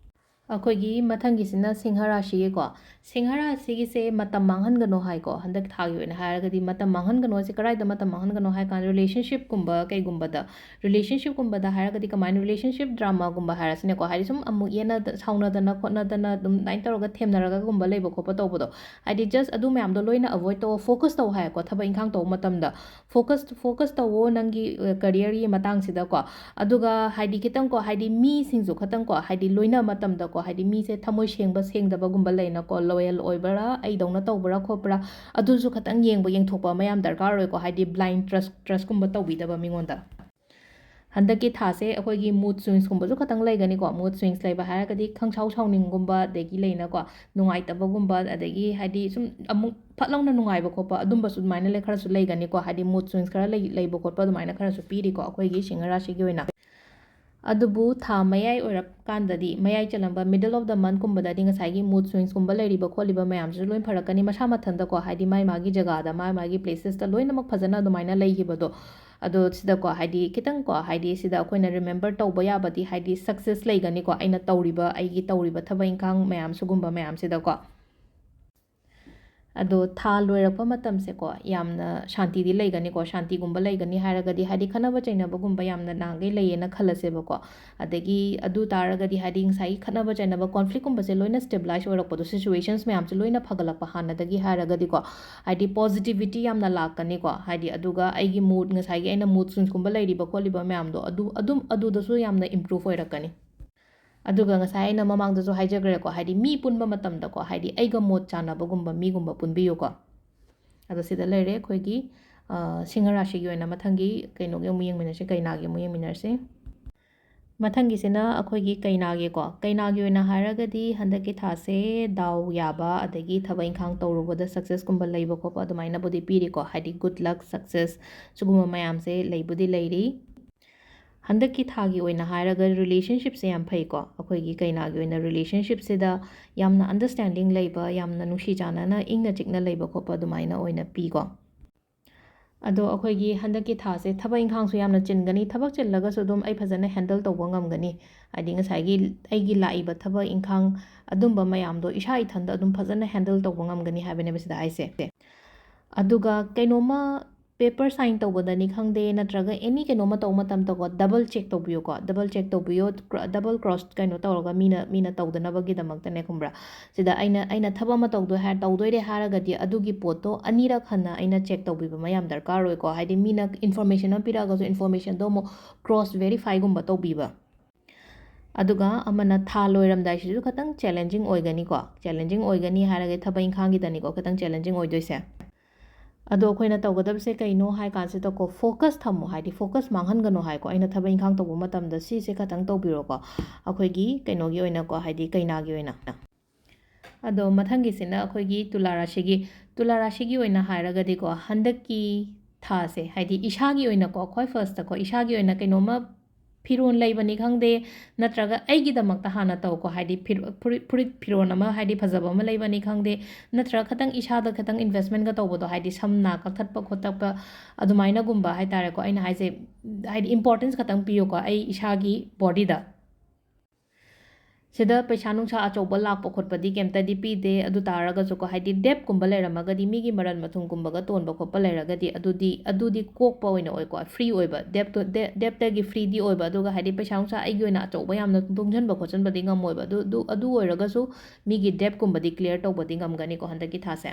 ꯑꯩꯈꯣꯏꯒꯤ ꯃꯊꯪꯒꯤꯁꯤꯅ ꯁꯤꯡꯍ ꯔꯥꯁꯤꯒꯤꯀꯣ, ꯁꯤꯡꯍ ꯔꯥꯁꯤꯒꯤꯁꯦ ꯃꯇꯝ ꯃꯥꯡꯍꯟꯒꯅꯣ ꯍꯥꯏꯀꯣ, ꯍꯟꯗꯛ ꯊꯥꯒꯤ ꯑꯣꯏꯅ ꯍꯥꯏꯔꯒꯗꯤ ꯃꯇꯝ ꯃꯥꯡꯍꯟꯒꯅꯣ ꯍꯥꯏꯁꯦ ꯀꯗꯥꯏꯗ ꯃꯇꯝ ꯃꯥꯡꯍꯟꯒꯅꯣ ꯍꯥꯏ ꯀꯥꯟꯗ relationshipꯀꯨꯝꯕ ꯀꯩꯒꯨꯝꯕꯗ, relationshipꯀꯨꯝꯕꯗ ꯍꯥꯏꯔꯒꯗꯤ ꯀꯃꯥꯏꯅ relationship dramaꯒꯨꯝꯕ ꯍꯥꯏꯔꯁꯤꯅꯦꯀꯣ, ꯍꯥꯏꯗꯤ ꯁꯨꯝ ꯑꯃꯨꯛ ꯌꯦꯠꯅꯗ-, ꯁꯥꯎꯅꯗꯅ ꯈꯣꯠꯅꯗꯅ ꯑꯗꯨꯝ ꯑꯗꯨꯃꯥꯏꯅ ꯇꯧꯔꯒ ꯊꯦꯝꯅꯔꯒꯒꯨꯝꯕ ꯂꯩꯕ ꯈꯣꯠꯄ ꯇꯧꯕꯗꯣ, ꯍꯥꯏꯗꯤ just ꯑꯗꯨ ꯃꯌꯥꯝꯗꯣ ꯂꯣꯏꯅ avoid ꯇꯧꯑꯣ, focus ꯇꯧ ꯍꯥꯏꯀꯣ ꯊꯕꯛ ꯏꯪꯈꯥꯡ ꯇꯧꯕ ꯃꯇꯝꯗ꯫ Focus, focus ꯇꯧꯋꯣ ꯅꯪꯒꯤ, ꯑ, careerꯒꯤ ꯃꯇꯥꯡꯁꯤꯗꯀꯣ꯫ ꯑꯗꯨꯒ ꯍꯥꯏꯗꯤ ꯈꯤꯇꯪꯀꯣ, ꯍꯥꯏꯗꯤ ꯃꯤꯁꯤꯡꯁꯨ ꯈꯤꯇꯪꯀꯣ, ꯍꯥꯏꯗꯤ ꯂꯣꯏꯅ ꯃꯇꯝꯗꯀꯣ, ꯍꯥꯏꯗꯤ ꯃꯤꯁꯦ ꯊꯃꯣꯏ ꯁꯦꯡꯕ ꯁꯦꯡꯗꯕꯒꯨꯝꯕ ꯂꯩꯅꯀꯣ, loyal ꯑꯣꯏꯕ꯭ꯔꯥ, ꯑꯩꯗꯧꯅ ꯇꯧꯕ꯭ꯔꯥ ꯈꯣꯠꯄ꯭ꯔꯥ, ꯑꯗꯨꯁꯨ ꯈꯤꯇꯪ ꯌꯦꯡꯕ, ꯌꯦꯡꯊꯣꯛꯄ ꯑꯃ ꯌꯥꯝ ꯗꯔꯀꯥꯔ ꯑꯣꯏꯀꯣ, ꯍꯥꯏꯗꯤ blind trust, trustꯀꯨꯝꯕ ꯇꯧꯕꯤꯗꯕ ꯃꯤꯉꯣꯟꯗ꯫ ꯍꯟꯗꯛꯀꯤ ꯊꯥꯁꯦ ꯑꯩꯈꯣꯏꯒꯤ mood swingsꯀꯨꯝꯕꯁꯨ ꯈꯤꯇꯪ ꯂꯩꯒꯅꯤꯀꯣ꯫ Mood swings ꯂꯩꯕ ꯍꯥꯏꯔꯒꯗꯤ ꯈꯪꯁꯥꯎ ꯁꯥꯎꯅꯤꯡꯒꯨꯝꯕ, ꯑꯗꯒꯤ ꯂꯩꯅꯀꯣ, ꯅꯨꯡꯉꯥꯏꯇꯕꯒꯨꯝꯕ, ꯑꯗꯒꯤ ꯍꯥꯏꯗꯤ ꯁꯨꯝ ꯑꯃꯨꯛ ꯐꯠ ꯂꯥꯎꯅ ꯅꯨꯡꯉꯥꯏꯕ ꯈꯣꯠꯄ ꯑꯗꯨꯝꯕꯁꯨ ꯑꯗꯨꯃꯥꯏꯅ ꯂꯩ-, ꯈꯔꯁꯨ ꯂꯩꯒꯅꯤꯀꯣ꯫ ꯍꯥꯏꯗꯤ mood swings ꯈꯔ ꯂꯩ-, ꯂꯩꯕ ꯈꯣꯠꯄ ꯑꯗꯨꯃꯥꯏꯅ ꯈꯔꯁꯨ ꯄꯤꯔꯤꯀꯣ ꯑꯩꯈꯣꯏꯒꯤ ꯁꯤꯡꯍ ꯔꯥꯁꯤꯒꯤ ꯑꯣꯏꯅ꯫ ꯑꯗꯨꯕꯨ ꯊꯥ ꯃꯌꯥꯏ ꯑꯣꯏꯔꯞ ꯀꯥꯟꯗꯗꯤ, ꯃꯌꯥꯏ ꯆꯜꯂꯝꯕ middle of the monthꯀꯨꯝꯕꯗꯗꯤ ꯉꯁꯥꯏꯒꯤ mood swingsꯀꯨꯝꯕ ꯂꯩꯔꯤꯕ ꯈꯣꯠꯂꯤꯕ ꯃꯌꯥꯝꯁꯤꯁꯨ ꯂꯣꯏ ꯐꯔꯛꯀꯅꯤ ꯃꯁꯥ ꯃꯊꯟꯇꯀꯣ, ꯍꯥꯏꯗꯤ ꯃꯥꯏ ꯃꯥꯒꯤ ꯖꯒꯥꯗ, ꯃꯥꯏ ꯃꯥꯒꯤ placesꯇ ꯂꯣꯏꯅꯃꯛ ꯐꯖꯅ ꯑꯗꯨꯃꯥꯏꯅ ꯂꯩꯈꯤꯕꯗꯣ꯫ ꯑꯗꯣ ꯁꯤꯗꯀꯣ, ꯍꯥꯏꯗꯤ ꯈꯤꯇꯪꯀꯣ, ꯍꯥꯏꯗꯤ ꯁꯤꯗ ꯑꯩꯈꯣꯏꯅ remember ꯇꯧꯕ ꯌꯥꯕꯗꯤ, ꯍꯥꯏꯗꯤ success ꯂꯩꯒꯅꯤꯀꯣ, ꯑꯩꯅ ꯇꯧꯔꯤꯕ, ꯑꯩꯒꯤ ꯇꯧꯔꯤꯕ ꯊꯕꯛ ꯏꯪꯈꯥꯡ ꯃꯌꯥꯝ ꯁꯤꯒꯨꯝꯕ ꯃꯌꯥꯝꯁꯤꯗꯀꯣ꯫ ꯑꯗꯣ ꯊꯥ ꯂꯣꯏꯔꯛꯄ ꯃꯇꯝꯁꯦꯀꯣ, ꯌꯥꯝꯅ ꯁꯥꯟꯇꯤꯗꯤ ꯂꯩꯒꯅꯤꯀꯣ꯫ ꯁꯥꯟꯇꯤꯒꯨꯝꯕ ꯂꯩꯒꯅꯤ ꯍꯥꯏꯔꯒꯗꯤ, ꯍꯥꯏꯗꯤ ꯈꯠꯅꯕ ꯆꯩꯅꯕꯒꯨꯝꯕ ꯌꯥꯝꯅ ꯅꯍꯥꯟꯈꯩ ꯂꯩꯌꯦꯅ ꯈꯜꯂꯁꯦꯕꯀꯣ꯫ ꯑꯗꯒꯤ ꯑꯗꯨ ꯇꯥꯔꯒꯗꯤ, ꯍꯥꯏꯗꯤ ꯉꯁꯥꯏꯒꯤ ꯈꯠꯅꯕ ꯆꯩꯅꯕ, conflict ꯀꯨꯝꯕꯁꯦ ꯂꯣꯏꯅ stabilize ꯑꯣꯏꯔꯛꯄꯗꯣ, situations ꯃꯌꯥꯝꯁꯦ ꯂꯣꯏꯅ ꯐꯒꯠꯂꯛꯄ ꯍꯥꯟꯅꯗꯒꯤ ꯍꯥꯏꯔꯒꯗꯤꯀꯣ, ꯍꯥꯏꯗꯤ positivity ꯌꯥꯝꯅ ꯂꯥꯛꯀꯅꯤꯀꯣ꯫ ꯍꯥꯏꯗꯤ ꯑꯗꯨꯒ ꯑꯩꯒꯤ mood, ꯉꯁꯥꯏꯒꯤ ꯑꯩꯅ mood swings ꯀꯨꯝꯕ ꯂꯩꯔꯤꯕ ꯈꯣꯠꯂꯤꯕ ꯃꯌꯥꯝꯗꯣ, ꯑꯗꯨ ꯑꯗꯨꯝ ꯑꯗꯨꯗꯁꯨ ꯌꯥꯝꯅ improve ꯑꯣꯏꯔꯛꯀꯅꯤ꯫ ꯑꯗꯨꯒ ꯉꯁꯥꯏ ꯑꯩꯅ ꯃꯃꯥꯡꯗꯁꯨ ꯍꯥꯏꯖꯈ꯭ꯔꯦꯀꯣ, ꯍꯥꯏꯗꯤ ꯃꯤ ꯄꯨꯟꯕ ꯃꯇꯝꯗꯀꯣ, ꯍꯥꯏꯗꯤ ꯑꯩꯒ ꯃꯣꯠ ꯆꯥꯟꯅꯕꯒꯨꯝꯕ ꯃꯤꯒꯨꯝꯕ ꯄꯨꯟꯕꯤꯌꯨꯀꯣ꯫ ꯑꯗꯣ ꯁꯤꯗ ꯂꯩꯔꯦ ꯑꯩꯈꯣꯏꯒꯤ, ꯑ, ꯁꯤꯡꯍ ꯔꯥꯁꯤꯒꯤ ꯑꯣꯏꯅ꯫ ꯃꯊꯪꯒꯤ ꯀꯩꯅꯣꯒꯤ ꯑꯃꯨꯛ ꯌꯦꯡꯃꯤꯟꯅꯁꯤ, ꯀꯩꯅꯥꯒꯤ ꯑꯃꯨꯛ ꯌꯦꯡꯃꯤꯟꯅꯔꯁꯤ꯫ ꯃꯊꯪꯒꯤꯁꯤꯅ ꯑꯩꯈꯣꯏꯒꯤ ꯀꯩꯅꯥꯒꯤꯀꯣ꯫ ꯀꯩꯅꯥꯒꯤ ꯑꯣꯏꯅ ꯍꯥꯏꯔꯒꯗꯤ ꯍꯟꯗꯛꯀꯤ ꯊꯥꯁꯦ ꯗꯥꯎ ꯌꯥꯕ, ꯑꯗꯒꯤ ꯊꯕꯛ ꯏꯪꯈꯥꯡ ꯇꯧꯔꯨꯕꯗ success ꯀꯨꯝꯕ ꯂꯩꯕ ꯈꯣꯠꯄ ꯑꯗꯨꯃꯥꯏꯅꯕꯨꯗꯤ ꯄꯤꯔꯤꯀꯣ, ꯍꯥꯏꯗꯤ good luck, success ꯁꯤꯒꯨꯝꯕ ꯃꯌꯥꯝꯁꯦ ꯂꯩꯕꯨꯗꯤ ꯂꯩꯔꯤ꯫ ꯍꯟꯗꯛꯀꯤ ꯊꯥꯒꯤ ꯑꯣꯏꯅ ꯍꯥꯏꯔꯒ relationship ꯁꯦ ꯌꯥꯝ ꯐꯩꯀꯣ꯫ ꯑꯩꯈꯣꯏꯒꯤ ꯀꯩꯅꯥꯒꯤ ꯑꯣꯏꯅ relationship ꯁꯤꯗ ꯌꯥꯝꯅ understanding ꯂꯩꯕ, ꯌꯥꯝꯅ ꯅꯨꯡꯁꯤ ꯆꯥꯟꯅꯅ ꯏꯪꯅ ꯆꯤꯛꯅ ꯂꯩꯕ ꯈꯣꯠꯄ ꯑꯗꯨꯃꯥꯏꯅ ꯑꯣꯏꯅ ꯄꯤꯀꯣ꯫ ꯑꯗꯣ ꯑꯩꯈꯣꯏꯒꯤ ꯍꯟꯗꯛꯀꯤ ꯊꯥꯁꯦ ꯊꯕꯛ ꯏꯪꯈꯥꯡꯁꯨ ꯌꯥꯝꯅ ꯆꯤꯟꯒꯅꯤ꯫ ꯊꯕꯛ ꯆꯤꯜꯂꯒꯁꯨ ꯑꯗꯨꯝ ꯑꯩ ꯐꯖꯅ handle ꯇꯧꯕ ꯉꯝꯒꯅꯤ꯫ ꯍꯥꯏꯗꯤ ꯉꯁꯥꯏꯒꯤ ꯑꯩꯒꯤ ꯂꯥꯛꯏꯕ ꯊꯕꯛ ꯏꯪꯈꯥꯡ ꯑꯗꯨꯝꯕ ꯃꯌꯥꯝꯗꯣ ꯏꯁꯥ ꯏꯊꯟꯗ ꯑꯗꯨꯝ ꯐꯖꯅ handle ꯇꯧꯕ ꯉꯝꯒꯅꯤ ꯍꯥꯏꯕꯅꯦꯕ ꯁꯤꯗ ꯍꯥꯏꯁꯦ꯫ ꯑꯗꯨꯒ ꯀꯩꯅꯣꯝꯃ paper sign ꯇꯧꯕꯗꯅꯤ ꯈꯪꯗꯦ, ꯅꯠꯇ꯭ꯔꯒ any ꯀꯩꯅꯣꯝꯃ ꯇꯧꯕ ꯃꯇꯝꯗꯀꯣ, double check ꯇꯧꯕꯤꯌꯨꯀꯣ꯫ Double check ꯇꯧꯕꯤꯌꯣ, ꯀ꯭ꯔ-, double cross ꯀꯩꯅꯣ ꯇꯧꯔꯒ ꯃꯤꯅ, ꯃꯤꯅ ꯇꯧꯗꯅꯕꯒꯤꯗꯃꯛꯇꯅꯦ, ꯈꯪꯕ꯭ꯔꯥ? ꯁꯤꯗ ꯑꯩꯅ, ꯑꯩꯅ ꯊꯕꯛ ꯑꯃ ꯇꯧꯗꯣꯏ ꯍꯥꯏ-, ꯇꯧꯗꯣꯏꯔꯦ ꯍꯥꯏꯔꯒꯗꯤ ꯑꯗꯨꯒꯤ ꯄꯣꯠꯇꯣ ꯑꯅꯤꯔꯛ ꯍꯟꯅ ꯑꯩꯅ check ꯇꯧꯕꯤꯕ ꯑꯃ ꯌꯥꯝ ꯗꯔꯀꯥꯔ ꯑꯣꯏꯀꯣ꯫ ꯍꯥꯏꯗꯤ ꯃꯤꯅ information ꯑꯃ ꯄꯤꯔꯛꯑꯒꯁꯨ information ꯗꯣ ꯑꯃꯨꯛ cross verify ꯒꯨꯝꯕ ꯇꯧꯕꯤꯕ꯫ ꯑꯗꯨꯒ ꯑꯃꯅ ꯊꯥ ꯂꯣꯏꯔꯝꯗꯥꯏꯁꯤꯁꯨ ꯈꯤꯇꯪ challenging ꯑꯣꯏꯒꯅꯤꯀꯣ꯫ Challenging ꯑꯣꯏꯒꯅꯤ ꯍꯥꯏꯔꯒꯗꯤ ꯊꯕꯛ ꯏꯪꯈꯥꯡꯒꯤꯗꯅꯤꯀꯣ ꯈꯤꯇꯪ challenging ꯑꯣꯏꯗꯣꯏꯁꯦ꯫ ꯑꯗꯣ ꯑꯩꯈꯣꯏꯅ ꯇꯧꯒꯗꯕꯁꯦ ꯀꯩꯅꯣ ꯍꯥꯏ ꯀꯥꯟꯁꯤꯗꯀꯣ, focus ꯊꯝꯃꯣ, ꯍꯥꯏꯗꯤ focus ꯃꯥꯡꯍꯟꯒꯅꯣ ꯍꯥꯏꯀꯣ꯫ ꯑꯩꯅ ꯊꯕꯛ ꯏꯪꯈꯥꯡ ꯇꯧꯕ ꯃꯇꯝꯗ ꯁꯤꯁꯦ ꯈꯇꯪ ꯇꯧꯕꯤꯔꯣꯀꯣ, ꯑꯩꯈꯣꯏꯒꯤ ꯀꯩꯅꯣꯒꯤ ꯑꯣꯏꯅꯀꯣ, ꯍꯥꯏꯗꯤ ꯀꯩꯅꯥꯒꯤ ꯑꯣꯏꯅ꯫ ꯑꯗꯣ ꯃꯊꯪꯒꯤꯁꯤꯅ ꯑꯩꯈꯣꯏꯒꯤ ꯇꯨꯂꯥ ꯔꯥꯁꯤꯒꯤ, ꯇꯨꯂꯥ ꯔꯥꯁꯤꯒꯤ ꯑꯣꯏꯅ ꯍꯥꯏꯔꯒꯗꯤꯀꯣ, ꯍꯟꯗꯛꯀꯤ ꯊꯥꯁꯦ, ꯍꯥꯏꯗꯤ ꯏꯁꯥꯒꯤ ꯑꯣꯏꯅꯀꯣ, ꯈ꯭ꯋꯥꯏ first ꯇꯀꯣ, ꯏꯁꯥꯒꯤ ꯑꯣꯏꯅ ꯀꯩꯅꯣꯝꯃ ꯐꯤꯔꯣꯜ ꯂꯩꯕꯅꯤ ꯈꯪꯗꯦ, ꯅꯠꯇ꯭ꯔꯒ ꯑꯩꯒꯤꯗꯃꯛꯇ ꯍꯥꯟꯅ ꯇꯧꯀꯣ, ꯍꯥꯏꯗꯤ ꯐꯤꯔꯣ-, ꯐꯨꯔꯤꯠ, ꯐꯨꯔꯤꯠ ꯐꯤꯔꯣꯜ ꯑꯃ ꯍꯥꯏꯗꯤ ꯐꯖꯕ ꯑꯃ ꯂꯩꯕꯅꯤ ꯈꯪꯗꯦ, ꯅꯠꯇ꯭ꯔꯒ ꯈꯤꯇꯪ ꯏꯁꯥꯗ ꯈꯤꯇꯪ investment ꯒ ꯇꯧꯕꯗꯣ, ꯍꯥꯏꯗꯤ ꯁꯝ ꯅꯥ ꯀꯛꯊꯠꯄ ꯈꯣꯠꯇꯠꯄ ꯑꯗꯨꯃꯥꯏꯅꯒꯨꯝꯕ ꯍꯥꯏꯇꯥꯔꯦꯀꯣ꯫ ꯑꯩꯅ ꯍꯥꯏꯁꯦ, ꯍꯥꯏꯗꯤ importance ꯈꯛꯇꯪ ꯄꯤꯌꯨꯀꯣ ꯑꯩ ꯏꯁꯥꯒꯤ body ꯗ꯫ ꯁꯤꯗ ꯄꯩꯁꯥ ꯅꯨꯡꯁꯥ ꯑꯆꯧꯕ ꯂꯥꯛꯄ ꯈꯣꯠꯄꯗꯤ ꯀꯩꯝꯇꯗꯤ ꯄꯤꯗꯦ꯫ ꯑꯗꯨ ꯇꯥꯔꯒꯁꯨꯀꯣ, ꯍꯥꯏꯗꯤ, ꯗꯦꯞꯀꯨꯝꯕ ꯂꯩꯔꯝꯃꯒꯗꯤ, ꯃꯤꯒꯤ ꯃꯔꯟ ꯃꯊꯨꯝꯒꯨꯝꯕꯒ ꯇꯣꯟꯕ ꯈꯣꯠꯄ ꯂꯩꯔꯒꯗꯤ, ꯑꯗꯨꯗꯤ, ꯑꯗꯨꯗꯤ ꯀꯣꯛꯄ ꯑꯣꯏꯅ ꯑꯣꯏꯀꯣ, ꯐ꯭ꯔꯤ ꯑꯣꯏꯕ, ꯗꯦꯞꯇꯣ, ꯗꯦ-, ꯗꯦꯞꯇꯒꯤ ꯐ꯭ꯔꯤꯗꯤ ꯑꯣꯏꯕ꯫ ꯑꯗꯨꯒ, ꯍꯥꯏꯗꯤ, ꯄꯩꯁꯥ ꯅꯨꯡꯁꯥ ꯑꯩꯒꯤ ꯑꯣꯏꯅ ꯑꯆꯧꯕ ꯌꯥꯝꯅ ꯇꯨꯡꯁꯤꯟꯕ ꯈꯣꯠꯆꯤꯟꯕꯗꯤ ꯉꯝꯃꯣꯏꯕ꯫ ꯑꯗꯨ, ꯑꯗꯨ, ꯑꯗꯨ ꯑꯣꯏꯔꯒꯁꯨ ꯃꯤꯒꯤ ꯗꯦꯞꯀꯨꯝꯕꯗꯤ ꯀ꯭ꯂꯤꯌꯥꯔ ꯇꯧꯕꯗꯤ ꯉꯝꯒꯅꯤꯀꯣ ꯍꯟꯗꯛꯀꯤ ꯊꯥꯁꯦ꯫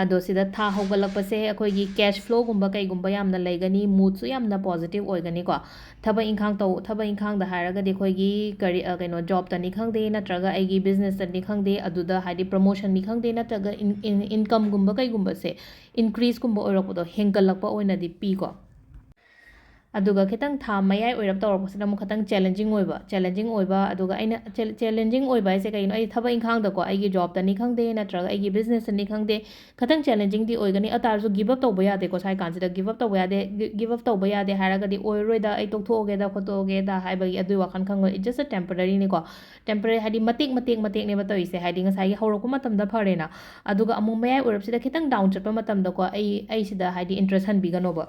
ꯑꯗꯣ ꯁꯤꯗ ꯊꯥ ꯍꯧꯒꯠꯂꯛꯄꯁꯦ ꯑꯩꯈꯣꯏꯒꯤ ꯀꯦꯁ ꯐ꯭ꯂꯣꯒꯨꯝꯕ ꯀꯩꯒꯨꯝꯕ ꯌꯥꯝꯅ ꯂꯩꯒꯅꯤ, ꯃꯨꯗꯁꯨ ꯌꯥꯝꯅ ꯄꯣꯖꯤꯇꯤꯚ ꯑꯣꯏꯒꯅꯤꯀꯣ꯫ ꯊꯕꯛ ꯏꯪꯈꯥꯡ ꯇꯧ-, ꯊꯕꯛ ꯏꯪꯈꯥꯡꯗ ꯍꯥꯏꯔꯒꯗꯤ ꯑꯩꯈꯣꯏꯒꯤ ꯀꯔꯤ, ꯑ, ꯀꯩꯅꯣ, ꯖꯣꯕꯇꯅꯤ ꯈꯪꯗꯦ, ꯅꯠꯇ꯭ꯔꯒ ꯑꯩꯒꯤ ꯕꯤꯖꯤꯅꯦꯁꯇꯅꯤ ꯈꯪꯗꯦ, ꯑꯗꯨꯗ ꯍꯥꯏꯗꯤ ꯄ꯭ꯔꯃꯣꯁꯟꯅꯤ ꯈꯪꯗꯦ, ꯅꯠꯇ꯭ꯔꯒ ꯏꯟ-, ꯏꯟ-, ꯏꯟꯀꯝꯒꯨꯝꯕ ꯀꯩꯒꯨꯝꯕꯁꯦ ꯏꯟꯀ꯭ꯔꯤꯁꯀꯨꯝꯕ ꯑꯣꯏꯔꯛꯄꯗꯣ ꯍꯦꯟꯒꯠꯂꯛꯄ ꯑꯣꯏꯅꯗꯤ ꯄꯤꯀꯣ꯫ ꯑꯗꯨꯒ ꯈꯤꯇꯪ ꯊꯥ ꯃꯌꯥꯏ ꯑꯣꯏꯔꯞ ꯇꯧꯔꯛꯄꯁꯤꯗ ꯑꯃꯨꯛ ꯈꯤꯇꯪ ꯆꯦꯂꯦꯟꯖꯤꯡ ꯑꯣꯏꯕ, ꯆꯦꯂꯦꯟꯖꯤꯡ ꯑꯣꯏꯕ, ꯑꯗꯨꯒ ꯑꯩꯅ ꯆꯦ-, ꯆꯦꯂꯦꯟꯖꯤꯡ ꯑꯣꯏꯕ ꯍꯥꯏꯁꯦ ꯀꯩꯅꯣ? ꯑꯩ ꯊꯕꯛ ꯏꯪꯈꯥꯡꯗꯀꯣ, ꯑꯩꯒꯤ ꯖꯣꯕꯇꯅꯤ ꯈꯪꯗꯦ, ꯅꯠꯇ꯭ꯔꯒ ꯑꯩꯒꯤ ꯕꯤꯖꯤꯅꯦꯁꯇꯅꯤ ꯈꯪꯗꯦ, ꯈꯤꯇꯪ ꯆꯦꯂꯦꯟꯖꯤꯡꯗꯤ ꯑꯣꯏꯒꯅꯤ꯫ ꯑꯗꯨ ꯇꯥꯔꯁꯨ ꯒꯤꯞ ꯑꯞ ꯇꯧꯕ ꯌꯥꯗꯦꯀꯣ, ꯁ꯭ꯋꯥꯏ ꯀꯥꯟꯁꯤꯗ ꯒꯤꯞ ꯑꯞ ꯇꯧꯕ ꯌꯥꯗꯦ꯫ ꯒꯤ-, ꯒꯤꯞ ꯑꯞ ꯇꯧꯕ ꯌꯥꯗꯦ ꯍꯥꯏꯔꯒꯗꯤ ꯑꯣꯏꯔꯔꯣꯏꯗ, ꯑꯩ ꯇꯣꯛꯊꯣꯛꯑꯒꯦꯗ, ꯈꯣꯠꯇꯣꯛꯑꯒꯦꯗ ꯍꯥꯏꯕꯒꯤ ꯑꯗꯨꯒꯤ ꯋꯥꯈꯜ ꯈꯟꯒꯅꯨ꯫ It's just a temporaryꯅꯤꯀꯣ꯫ ꯇꯦꯝꯄꯔꯦꯔꯤ ꯍꯥꯏꯗꯤ ꯃꯇꯦꯛ, ꯃꯇꯦꯛ, ꯃꯇꯦꯛꯅꯦꯕ ꯇꯧꯔꯤꯁꯦ꯫ ꯍꯥꯏꯗꯤ ꯉꯁꯥꯏꯒꯤ ꯍꯧꯔꯛꯄ ꯃꯇꯝꯗ ꯐꯔꯦꯅ, ꯑꯗꯨꯒ ꯑꯃꯨꯛ ꯃꯌꯥꯏ ꯑꯣꯏꯔꯞꯁꯤꯗ ꯈꯤꯇꯪ ꯗꯥꯎꯟ ꯆꯠꯄ ꯃꯇꯝꯗꯀꯣ, ꯑꯩ, ꯑꯩ ꯁꯤꯗ ꯍꯥꯏꯗꯤ ꯏꯟꯇꯔꯦꯁ ꯍꯟꯕꯤꯒꯅꯣꯕ꯫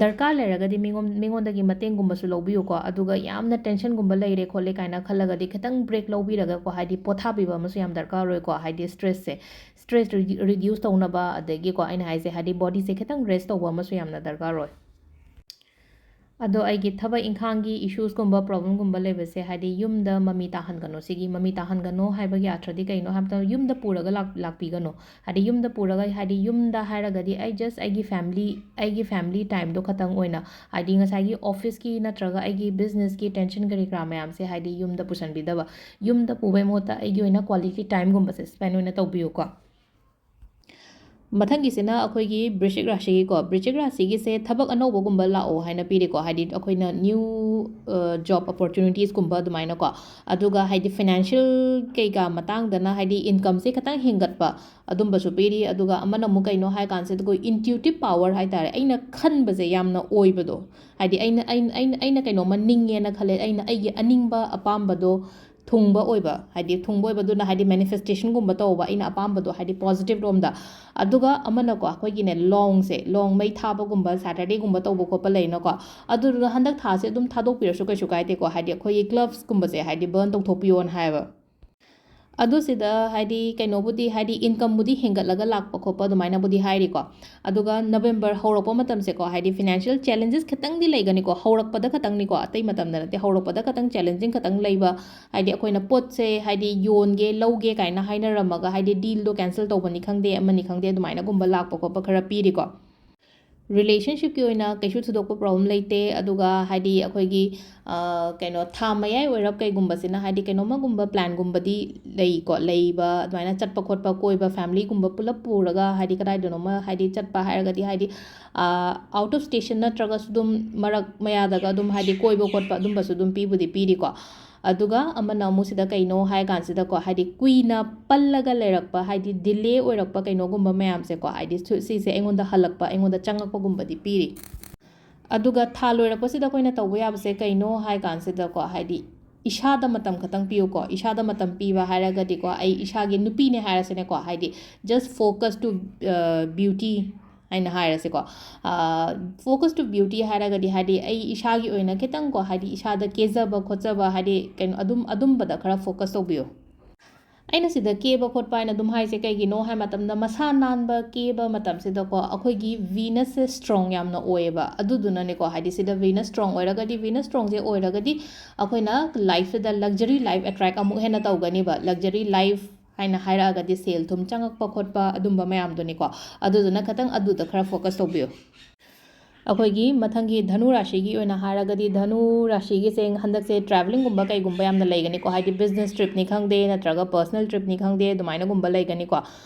ꯗꯔꯀꯥꯔ ꯂꯩꯔꯒꯗꯤ ꯃꯤꯉꯣꯟ-, ꯃꯤꯉꯣꯟꯗꯒꯤ ꯃꯇꯦꯡꯒꯨꯝꯕꯁꯨ ꯂꯧꯕꯤꯌꯨꯀꯣ꯫ ꯑꯗꯨꯒ ꯌꯥꯝꯅ ꯇꯦꯟꯁꯟꯒꯨꯝꯕ ꯂꯩꯔꯦ ꯈꯣꯠꯂꯦ ꯀꯥꯏꯅ ꯈꯜꯂꯒꯗꯤ ꯈꯤꯇꯪ ꯕ꯭ꯔꯦꯛ ꯂꯧꯕꯤꯔꯒꯀꯣ, ꯍꯥꯏꯗꯤ ꯄꯣꯊꯥꯕꯤꯕ ꯑꯃꯁꯨ ꯌꯥꯝ ꯗꯔꯀꯥꯔ ꯑꯣꯏꯀꯣ꯫ ꯍꯥꯏꯗꯤ ꯁ꯭ꯇ꯭ꯔꯦꯁꯁꯦ, ꯁ꯭ꯇ꯭ꯔꯦꯁ ꯔꯤ-, ꯔꯤꯗ꯭ꯌꯨꯁ ꯇꯧꯅꯕ, ꯑꯗꯒꯤꯀꯣ, ꯑꯩꯅ ꯍꯥꯏꯁꯦ, ꯍꯥꯏꯗꯤ ꯕꯣꯗꯤꯁꯦ ꯈꯤꯇꯪ ꯔꯦꯁ ꯇꯧꯕ ꯑꯃꯁꯨ ꯌꯥꯝꯅ ꯗꯔꯀꯥꯔ ꯑꯣꯏ꯫ ꯑꯗꯣ ꯑꯩꯒꯤ ꯊꯕꯛ ꯏꯪꯈꯥꯡꯒꯤ ꯏꯁꯨꯁꯀꯨꯝꯕ, ꯄ꯭ꯔꯣꯕ꯭ꯂꯦꯝꯒꯨꯝꯕ ꯂꯩꯕꯁꯦ, ꯍꯥꯏꯗꯤ ꯌꯨꯝꯗ ꯃꯃꯤ ꯇꯥꯍꯟꯒꯅꯣ꯫ ꯁꯤꯒꯤ ꯃꯃꯤ ꯇꯥꯍꯟꯒꯅꯣ ꯍꯥꯏꯕꯒꯤ ꯑꯥꯔꯊꯗꯤ ꯀꯩꯅꯣ ꯍꯥꯏꯕ ꯃꯇꯝꯗ, ꯌꯨꯝꯗ ꯄꯨꯔꯒ ꯂꯥꯛ-, ꯂꯥꯛꯄꯤꯒꯅꯣ꯫ ꯍꯥꯏꯗꯤ ꯌꯨꯝꯗ ꯄꯨꯔꯒ, ꯍꯥꯏꯗꯤ ꯌꯨꯝꯗ ꯍꯥꯏꯔꯒꯗꯤ ꯑꯩ just ꯑꯩꯒꯤ ꯐꯦꯃꯤꯂꯤ, ꯑꯩꯒꯤ ꯐꯦꯃꯤꯂꯤ ꯇꯥꯏꯝꯗꯣ ꯈꯛꯇꯪ ꯑꯣꯏꯅ, ꯍꯥꯏꯗꯤ ꯉꯁꯥꯏꯒꯤ ꯑꯣꯐꯤꯁꯀꯤ ꯅꯠꯇ꯭ꯔꯒ ꯑꯩꯒꯤ ꯕꯤꯖꯤꯅꯦꯁꯀꯤ ꯇꯦꯟꯁꯟ ꯀꯔꯤ ꯀꯔꯥ ꯃꯌꯥꯝꯁꯦ ꯍꯥꯏꯗꯤ ꯌꯨꯝꯗ ꯄꯨꯁꯟꯕꯤꯗꯕ, ꯌꯨꯝꯗ ꯄꯨꯕꯩ ꯃꯍꯨꯠꯇ ꯑꯩꯒꯤ ꯑꯣꯏꯅ ꯀ꯭ꯋꯥꯂꯤꯇꯤ ꯇꯥꯏꯝꯒꯨꯝꯕꯁꯦ ꯁ꯭ꯄꯦꯟ ꯑꯣꯏꯅ ꯇꯧꯕꯤꯌꯨꯀꯣ꯫ ꯃꯊꯪꯒꯤꯁꯤꯅ ꯑꯩꯈꯣꯏꯒꯤ ꯕ꯭ꯔꯤꯁꯤꯛ ꯔꯥꯁꯤꯒꯤꯀꯣ꯫ ꯕ꯭ꯔꯤꯁꯤꯛ ꯔꯥꯁꯤꯒꯤꯁꯦ ꯊꯕꯛ ꯑꯅꯧꯕꯒꯨꯝꯕ ꯂꯥꯛꯑꯣ ꯍꯥꯏꯅ ꯄꯤꯔꯤꯀꯣ, ꯍꯥꯏꯗꯤ ꯑꯩꯈꯣꯏꯅ ꯅ꯭ꯌꯨ, ꯑ, ꯖꯣꯕ ꯑꯣꯄꯣꯔꯆꯨꯅꯤꯇꯤꯁꯀꯨꯝꯕ ꯑꯗꯨꯃꯥꯏꯅꯀꯣ꯫ ꯑꯗꯨꯒ ꯍꯥꯏꯗꯤ ꯐꯥꯏꯅꯥꯟꯁꯤꯌꯦꯜ ꯀꯩꯀꯥ ꯃꯇꯥꯡꯗꯅ ꯍꯥꯏꯗꯤ ꯏꯟꯀꯝꯁꯦ ꯈꯤꯇꯪ ꯍꯦꯟꯒꯠꯄ ꯑꯗꯨꯝꯕꯁꯨ ꯄꯤꯔꯤ꯫ ꯑꯗꯨꯒ ꯑꯃꯅ ꯑꯃꯨꯛ ꯀꯩꯅꯣ ꯍꯥꯏ ꯀꯥꯟꯁꯤꯗ ꯑꯩꯈꯣꯏ ꯏꯟꯇ꯭ꯌꯨꯇꯤꯞ ꯄꯥꯋꯔ ꯍꯥꯏ ꯇꯥꯔꯦ, ꯑꯩꯅ ꯈꯟꯕꯁꯦ ꯌꯥꯝꯅ ꯑꯣꯏꯕꯗꯣ, ꯍꯥꯏꯗꯤ ꯑꯩꯅ, ꯑꯩꯅ, ꯑꯩꯅ, ꯑꯩꯅ ꯀꯩꯅꯣꯝꯃ ꯅꯤꯡꯉꯦꯅ ꯈꯜꯂꯦ, ꯑꯩꯅ ꯑꯩꯒꯤ ꯑꯅꯤꯡꯕ ꯑꯄꯥꯝꯕꯗꯣ ꯊꯨꯡꯕ ꯑꯣꯏꯕ, ꯍꯥꯏꯗꯤ ꯊꯨꯡꯕ ꯑꯣꯏꯕꯗꯨꯅ ꯍꯥꯏꯗꯤ ꯃꯦꯅꯤꯐꯦꯁꯇꯦꯁꯟꯒꯨꯝꯕ ꯇꯧꯕ, ꯑꯩꯅ ꯑꯄꯥꯝꯕꯗꯣ ꯍꯥꯏꯗꯤ ꯄꯣꯖꯤꯇꯤꯚ ꯔꯣꯝꯗ꯫ ꯑꯗꯨꯒ ꯑꯃꯅꯀꯣ, ꯑꯩꯈꯣꯏꯒꯤꯅꯦ, ꯂꯣꯡꯁꯦ, ꯂꯣꯡ ꯃꯩ ꯊꯥꯕꯒꯨꯝꯕ, ꯁꯦꯇꯔꯗꯦꯒꯨꯝꯕ ꯇꯧꯕ ꯈꯣꯠꯄ ꯂꯩꯅꯀꯣ, ꯑꯗꯨꯗꯨꯅ ꯍꯟꯗꯛ ꯊꯥꯁꯦ ꯑꯗꯨꯝ ꯊꯥꯗꯣꯛꯄꯤꯔꯁꯨ ꯀꯩꯁꯨ ꯀꯥꯏꯗꯦꯀꯣ, ꯍꯥꯏꯗꯤ ꯑꯩꯈꯣꯏꯒꯤ ꯒ꯭ꯂꯚꯁꯀꯨꯝꯕꯁꯦ ꯍꯥꯏꯗꯤ ꯕꯔꯟ ꯇꯧꯊꯣꯛꯄꯤꯌꯣꯅ ꯍꯥꯏꯌꯦꯕ꯫ ꯑꯗꯨ ꯁꯤꯗ ꯍꯥꯏꯗꯤ ꯀꯩꯅꯣꯕꯨꯗꯤ, ꯍꯥꯏꯗꯤ ꯏꯟꯀꯝꯕꯨꯗꯤ ꯍꯦꯟꯒꯠꯂꯒ ꯂꯥꯛꯄ ꯈꯣꯠꯄ ꯑꯗꯨꯃꯥꯏꯅꯕꯨꯗꯤ ꯍꯥꯏꯔꯤꯀꯣ꯫ ꯑꯗꯨꯒ ꯅꯕꯦꯝꯕꯔ ꯍꯧꯔꯛꯄ ꯃꯇꯝꯁꯦꯀꯣ, ꯍꯥꯏꯗꯤ ꯐꯤꯅꯥꯟꯁꯤꯌꯦꯜ ꯆꯦꯂꯦꯟꯖꯦꯁ ꯈꯤꯇꯪꯗꯤ ꯂꯩꯒꯅꯤꯀꯣ, ꯍꯧꯔꯛꯄꯗ ꯈꯛꯇꯪꯅꯤꯀꯣ, ꯑꯇꯩ ꯃꯇꯝꯗ ꯅꯠꯇꯦ, ꯍꯧꯔꯛꯄꯗ ꯈꯛꯇꯪ ꯆꯦꯂꯦꯟꯖꯤꯡ ꯈꯛꯇꯪ ꯂꯩꯕ, ꯍꯥꯏꯗꯤ ꯑꯩꯈꯣꯏꯅ ꯄꯣꯠꯁꯦ ꯍꯥꯏꯗꯤ ꯌꯣꯟꯒꯦ, ꯂꯧꯒꯦ ꯀꯥꯏꯅ ꯍꯥꯏꯅꯔꯝꯃꯒ ꯍꯥꯏꯗꯤ ꯗꯤꯜꯗꯣ ꯀꯦꯟꯁꯦꯜ ꯇꯧꯕꯅꯤ ꯈꯪꯗꯦ, ꯑꯃꯅꯤ ꯈꯪꯗꯦ, ꯑꯗꯨꯃꯥꯏꯅꯒꯨꯝꯕ ꯂꯥꯛꯄ ꯈꯣꯠꯄ ꯈꯔ ꯄꯤꯔꯤꯀꯣ꯫ ꯔꯤꯂꯦꯁꯟꯁꯤꯞꯀꯤ ꯑꯣꯏꯅ ꯀꯩꯁꯨ ꯊꯣꯏꯗꯣꯛꯄ ꯄ꯭ꯔꯣꯕ꯭ꯂꯦꯝ ꯂꯩꯇꯦ꯫ ꯑꯗꯨꯒ ꯍꯥꯏꯗꯤ ꯑꯩꯈꯣꯏꯒꯤ, ꯑ, ꯀꯩꯅꯣ, ꯊꯥ ꯃꯌꯥꯏ ꯑꯣꯏꯔꯞ ꯀꯩꯒꯨꯝꯕꯁꯤꯅ ꯍꯥꯏꯗꯤ ꯀꯩꯅꯣꯝꯃꯒꯨꯝꯕ ꯄ꯭ꯂꯥꯟꯒꯨꯝꯕꯗꯤ ꯂꯩꯀꯣ, ꯂꯩꯕ, ꯑꯗꯨꯃꯥꯏꯅ ꯆꯠꯄ ꯈꯣꯠꯄ, ꯀꯣꯏꯕ, ꯐꯦꯃꯤꯂꯤꯒꯨꯝꯕ ꯄꯨꯂꯞ ꯄꯨꯔꯒ ꯍꯥꯏꯗꯤ ꯀꯗꯥꯏꯗꯅꯣꯃ ꯍꯥꯏꯗꯤ ꯆꯠꯄ ꯍꯥꯏꯔꯒꯗꯤ ꯍꯥꯏꯗꯤ, ꯑ, ꯑꯥꯎꯠ ꯑꯣꯐ ꯁ꯭ꯇꯦꯁꯟ ꯅꯠꯇ꯭ꯔꯒꯁꯨ ꯑꯗꯨꯝ ꯃꯔꯛ ꯃꯌꯥꯗꯒ ꯑꯗꯨꯝ ꯍꯥꯏꯗꯤ ꯀꯣꯏꯕ ꯈꯣꯠꯄ ꯑꯗꯨꯝꯕꯁꯨ ꯑꯗꯨꯝ ꯄꯤꯕꯨꯗꯤ ꯄꯤꯔꯤꯀꯣ꯫ ꯑꯗꯨꯒ ꯑꯃꯅ ꯑꯃꯨꯛ ꯁꯤꯗ ꯀꯩꯅꯣ ꯍꯥꯏ ꯀꯥꯟꯁꯤꯗꯀꯣ, ꯍꯥꯏꯗꯤ ꯀꯨꯏꯅ ꯄꯜꯂꯒ ꯂꯩꯔꯛꯄ, ꯍꯥꯏꯗꯤ ꯗꯤꯂꯦ ꯑꯣꯏꯔꯛꯄ ꯀꯩꯅꯣꯒꯨꯝꯕ ꯃꯌꯥꯝꯁꯦꯀꯣ, ꯍꯥꯏꯗꯤ ꯁꯨ-, ꯁꯤꯁꯦ ꯑꯩꯉꯣꯟꯗ ꯍꯜꯂꯛꯄ, ꯑꯩꯉꯣꯟꯗ ꯆꯪꯉꯛꯄꯒꯨꯝꯕꯗꯤ ꯄꯤꯔꯤ꯫ ꯑꯗꯨꯒ ꯊꯥ ꯂꯣꯏꯔꯛꯄꯁꯤꯗ ꯑꯩꯈꯣꯏꯅ ꯇꯧꯕ ꯌꯥꯕꯁꯦ ꯀꯩꯅꯣ ꯍꯥꯏ ꯀꯥꯟꯁꯤꯗꯀꯣ, ꯍꯥꯏꯗꯤ ꯏꯁꯥꯗ ꯃꯇꯝ ꯈꯛꯇꯪ ꯄꯤꯌꯨꯀꯣ꯫ ꯏꯁꯥꯗ ꯃꯇꯝ ꯄꯤꯕ ꯍꯥꯏꯔꯒꯗꯤꯀꯣ, ꯑꯩ ꯏꯁꯥꯒꯤ ꯅꯨꯄꯤꯅꯦ ꯍꯥꯏꯔꯁꯤꯅꯦꯀꯣ, ꯍꯥꯏꯗꯤ just focus to, uh, beauty ꯍꯥꯏꯅ ꯍꯥꯏꯔꯁꯤꯀꯣ꯫ Focus to beauty ꯍꯥꯏꯔꯒꯗꯤ ꯍꯥꯏꯗꯤ ꯑꯩ ꯏꯁꯥꯒꯤ ꯑꯣꯏꯅ ꯈꯤꯇꯪꯀꯣ, ꯍꯥꯏꯗꯤ ꯏꯁꯥꯗ ꯀꯦꯖꯕ ꯈꯣꯠꯆꯕ, ꯍꯥꯏꯗꯤ ꯀꯩꯅꯣ ꯑꯗꯨꯝ ꯑꯗꯨꯝꯕꯗ ꯈꯔ ꯐꯣꯀꯁ ꯇꯧꯕꯤꯌꯨ꯫ ꯑꯩꯅ ꯁꯤꯗ ꯀꯦꯕ ꯈꯣꯠꯄ ꯍꯥꯏꯅ ꯑꯗꯨꯝ ꯍꯥꯏꯁꯦ ꯀꯩꯒꯤꯅꯣ ꯍꯥꯏ ꯃꯇꯝꯗ, ꯃꯁꯥ ꯅꯥꯟꯕ ꯀꯦꯕ ꯃꯇꯝꯁꯤꯗꯀꯣ, ꯑꯩꯈꯣꯏꯒꯤ ꯚꯤꯅꯁꯁꯦ ꯁ꯭ꯇ꯭ꯔꯣꯡ ꯌꯥꯝꯅ ꯑꯣꯏꯌꯦꯕ꯫ ꯑꯗꯨꯗꯨꯅꯅꯦꯀꯣ, ꯍꯥꯏꯗꯤ ꯁꯤꯗ ꯚꯤꯅꯁ ꯁ꯭ꯇ꯭ꯔꯣꯡ ꯑꯣꯏꯔꯒꯗꯤ, ꯚꯤꯅꯁ ꯁ꯭ꯇ꯭ꯔꯣꯡꯁꯦ ꯑꯣꯏꯔꯒꯗꯤ ꯑꯩꯈꯣꯏꯅ ꯂꯥꯏꯐꯁꯤꯗ ꯂꯛꯖꯔꯤ ꯂꯥꯏꯐ ꯑꯦꯇ꯭ꯔꯦꯛ ꯑꯃꯨꯛ ꯍꯦꯟꯅ ꯇꯧꯒꯅꯤꯕ꯫ ꯂꯛꯖꯔꯤ ꯂꯥꯏꯐ ꯍꯥꯏꯅ ꯍꯥꯏꯔꯛꯑꯒꯗꯤ ꯁꯦꯜ ꯊꯨꯝ ꯆꯪꯉꯛꯄ ꯈꯣꯠꯄ ꯑꯗꯨꯝꯕ ꯃꯌꯥꯝꯗꯨꯅꯤꯀꯣ꯫ ꯑꯗꯨꯗꯨꯅ ꯈꯤꯇꯪ ꯑꯗꯨꯗ ꯈꯔ ꯐꯣꯀꯁ ꯇꯧꯕꯤꯌꯨ꯫ ꯑꯩꯈꯣꯏꯒꯤ ꯃꯊꯪꯒꯤ ꯙꯅꯨ ꯔꯥꯁꯤꯒꯤ ꯑꯣꯏꯅ ꯍꯥꯏꯔꯒꯗꯤ, ꯙꯅꯨ ꯔꯥꯁꯤꯒꯤꯁꯦ ꯍꯟꯗꯛꯁꯦ ꯇ꯭ꯔꯥꯚꯦꯂꯤꯡꯒꯨꯝꯕ ꯀꯩꯒꯨꯝꯕ ꯌꯥꯝꯅ ꯂꯩꯒꯅꯤꯀꯣ, ꯍꯥꯏꯗꯤ ꯕꯤꯖꯤꯅꯦꯁ ꯇ꯭ꯔꯤꯞꯅꯤ ꯈꯪꯗꯦ, ꯅꯠꯇ꯭ꯔꯒ ꯄꯔꯁꯅꯦꯜ ꯇ꯭ꯔꯤꯞꯅꯤ ꯈꯪꯗꯦ, ꯑꯗꯨꯃꯥꯏꯅꯒꯨꯝꯕ ꯂꯩꯒꯅꯤꯀꯣ꯫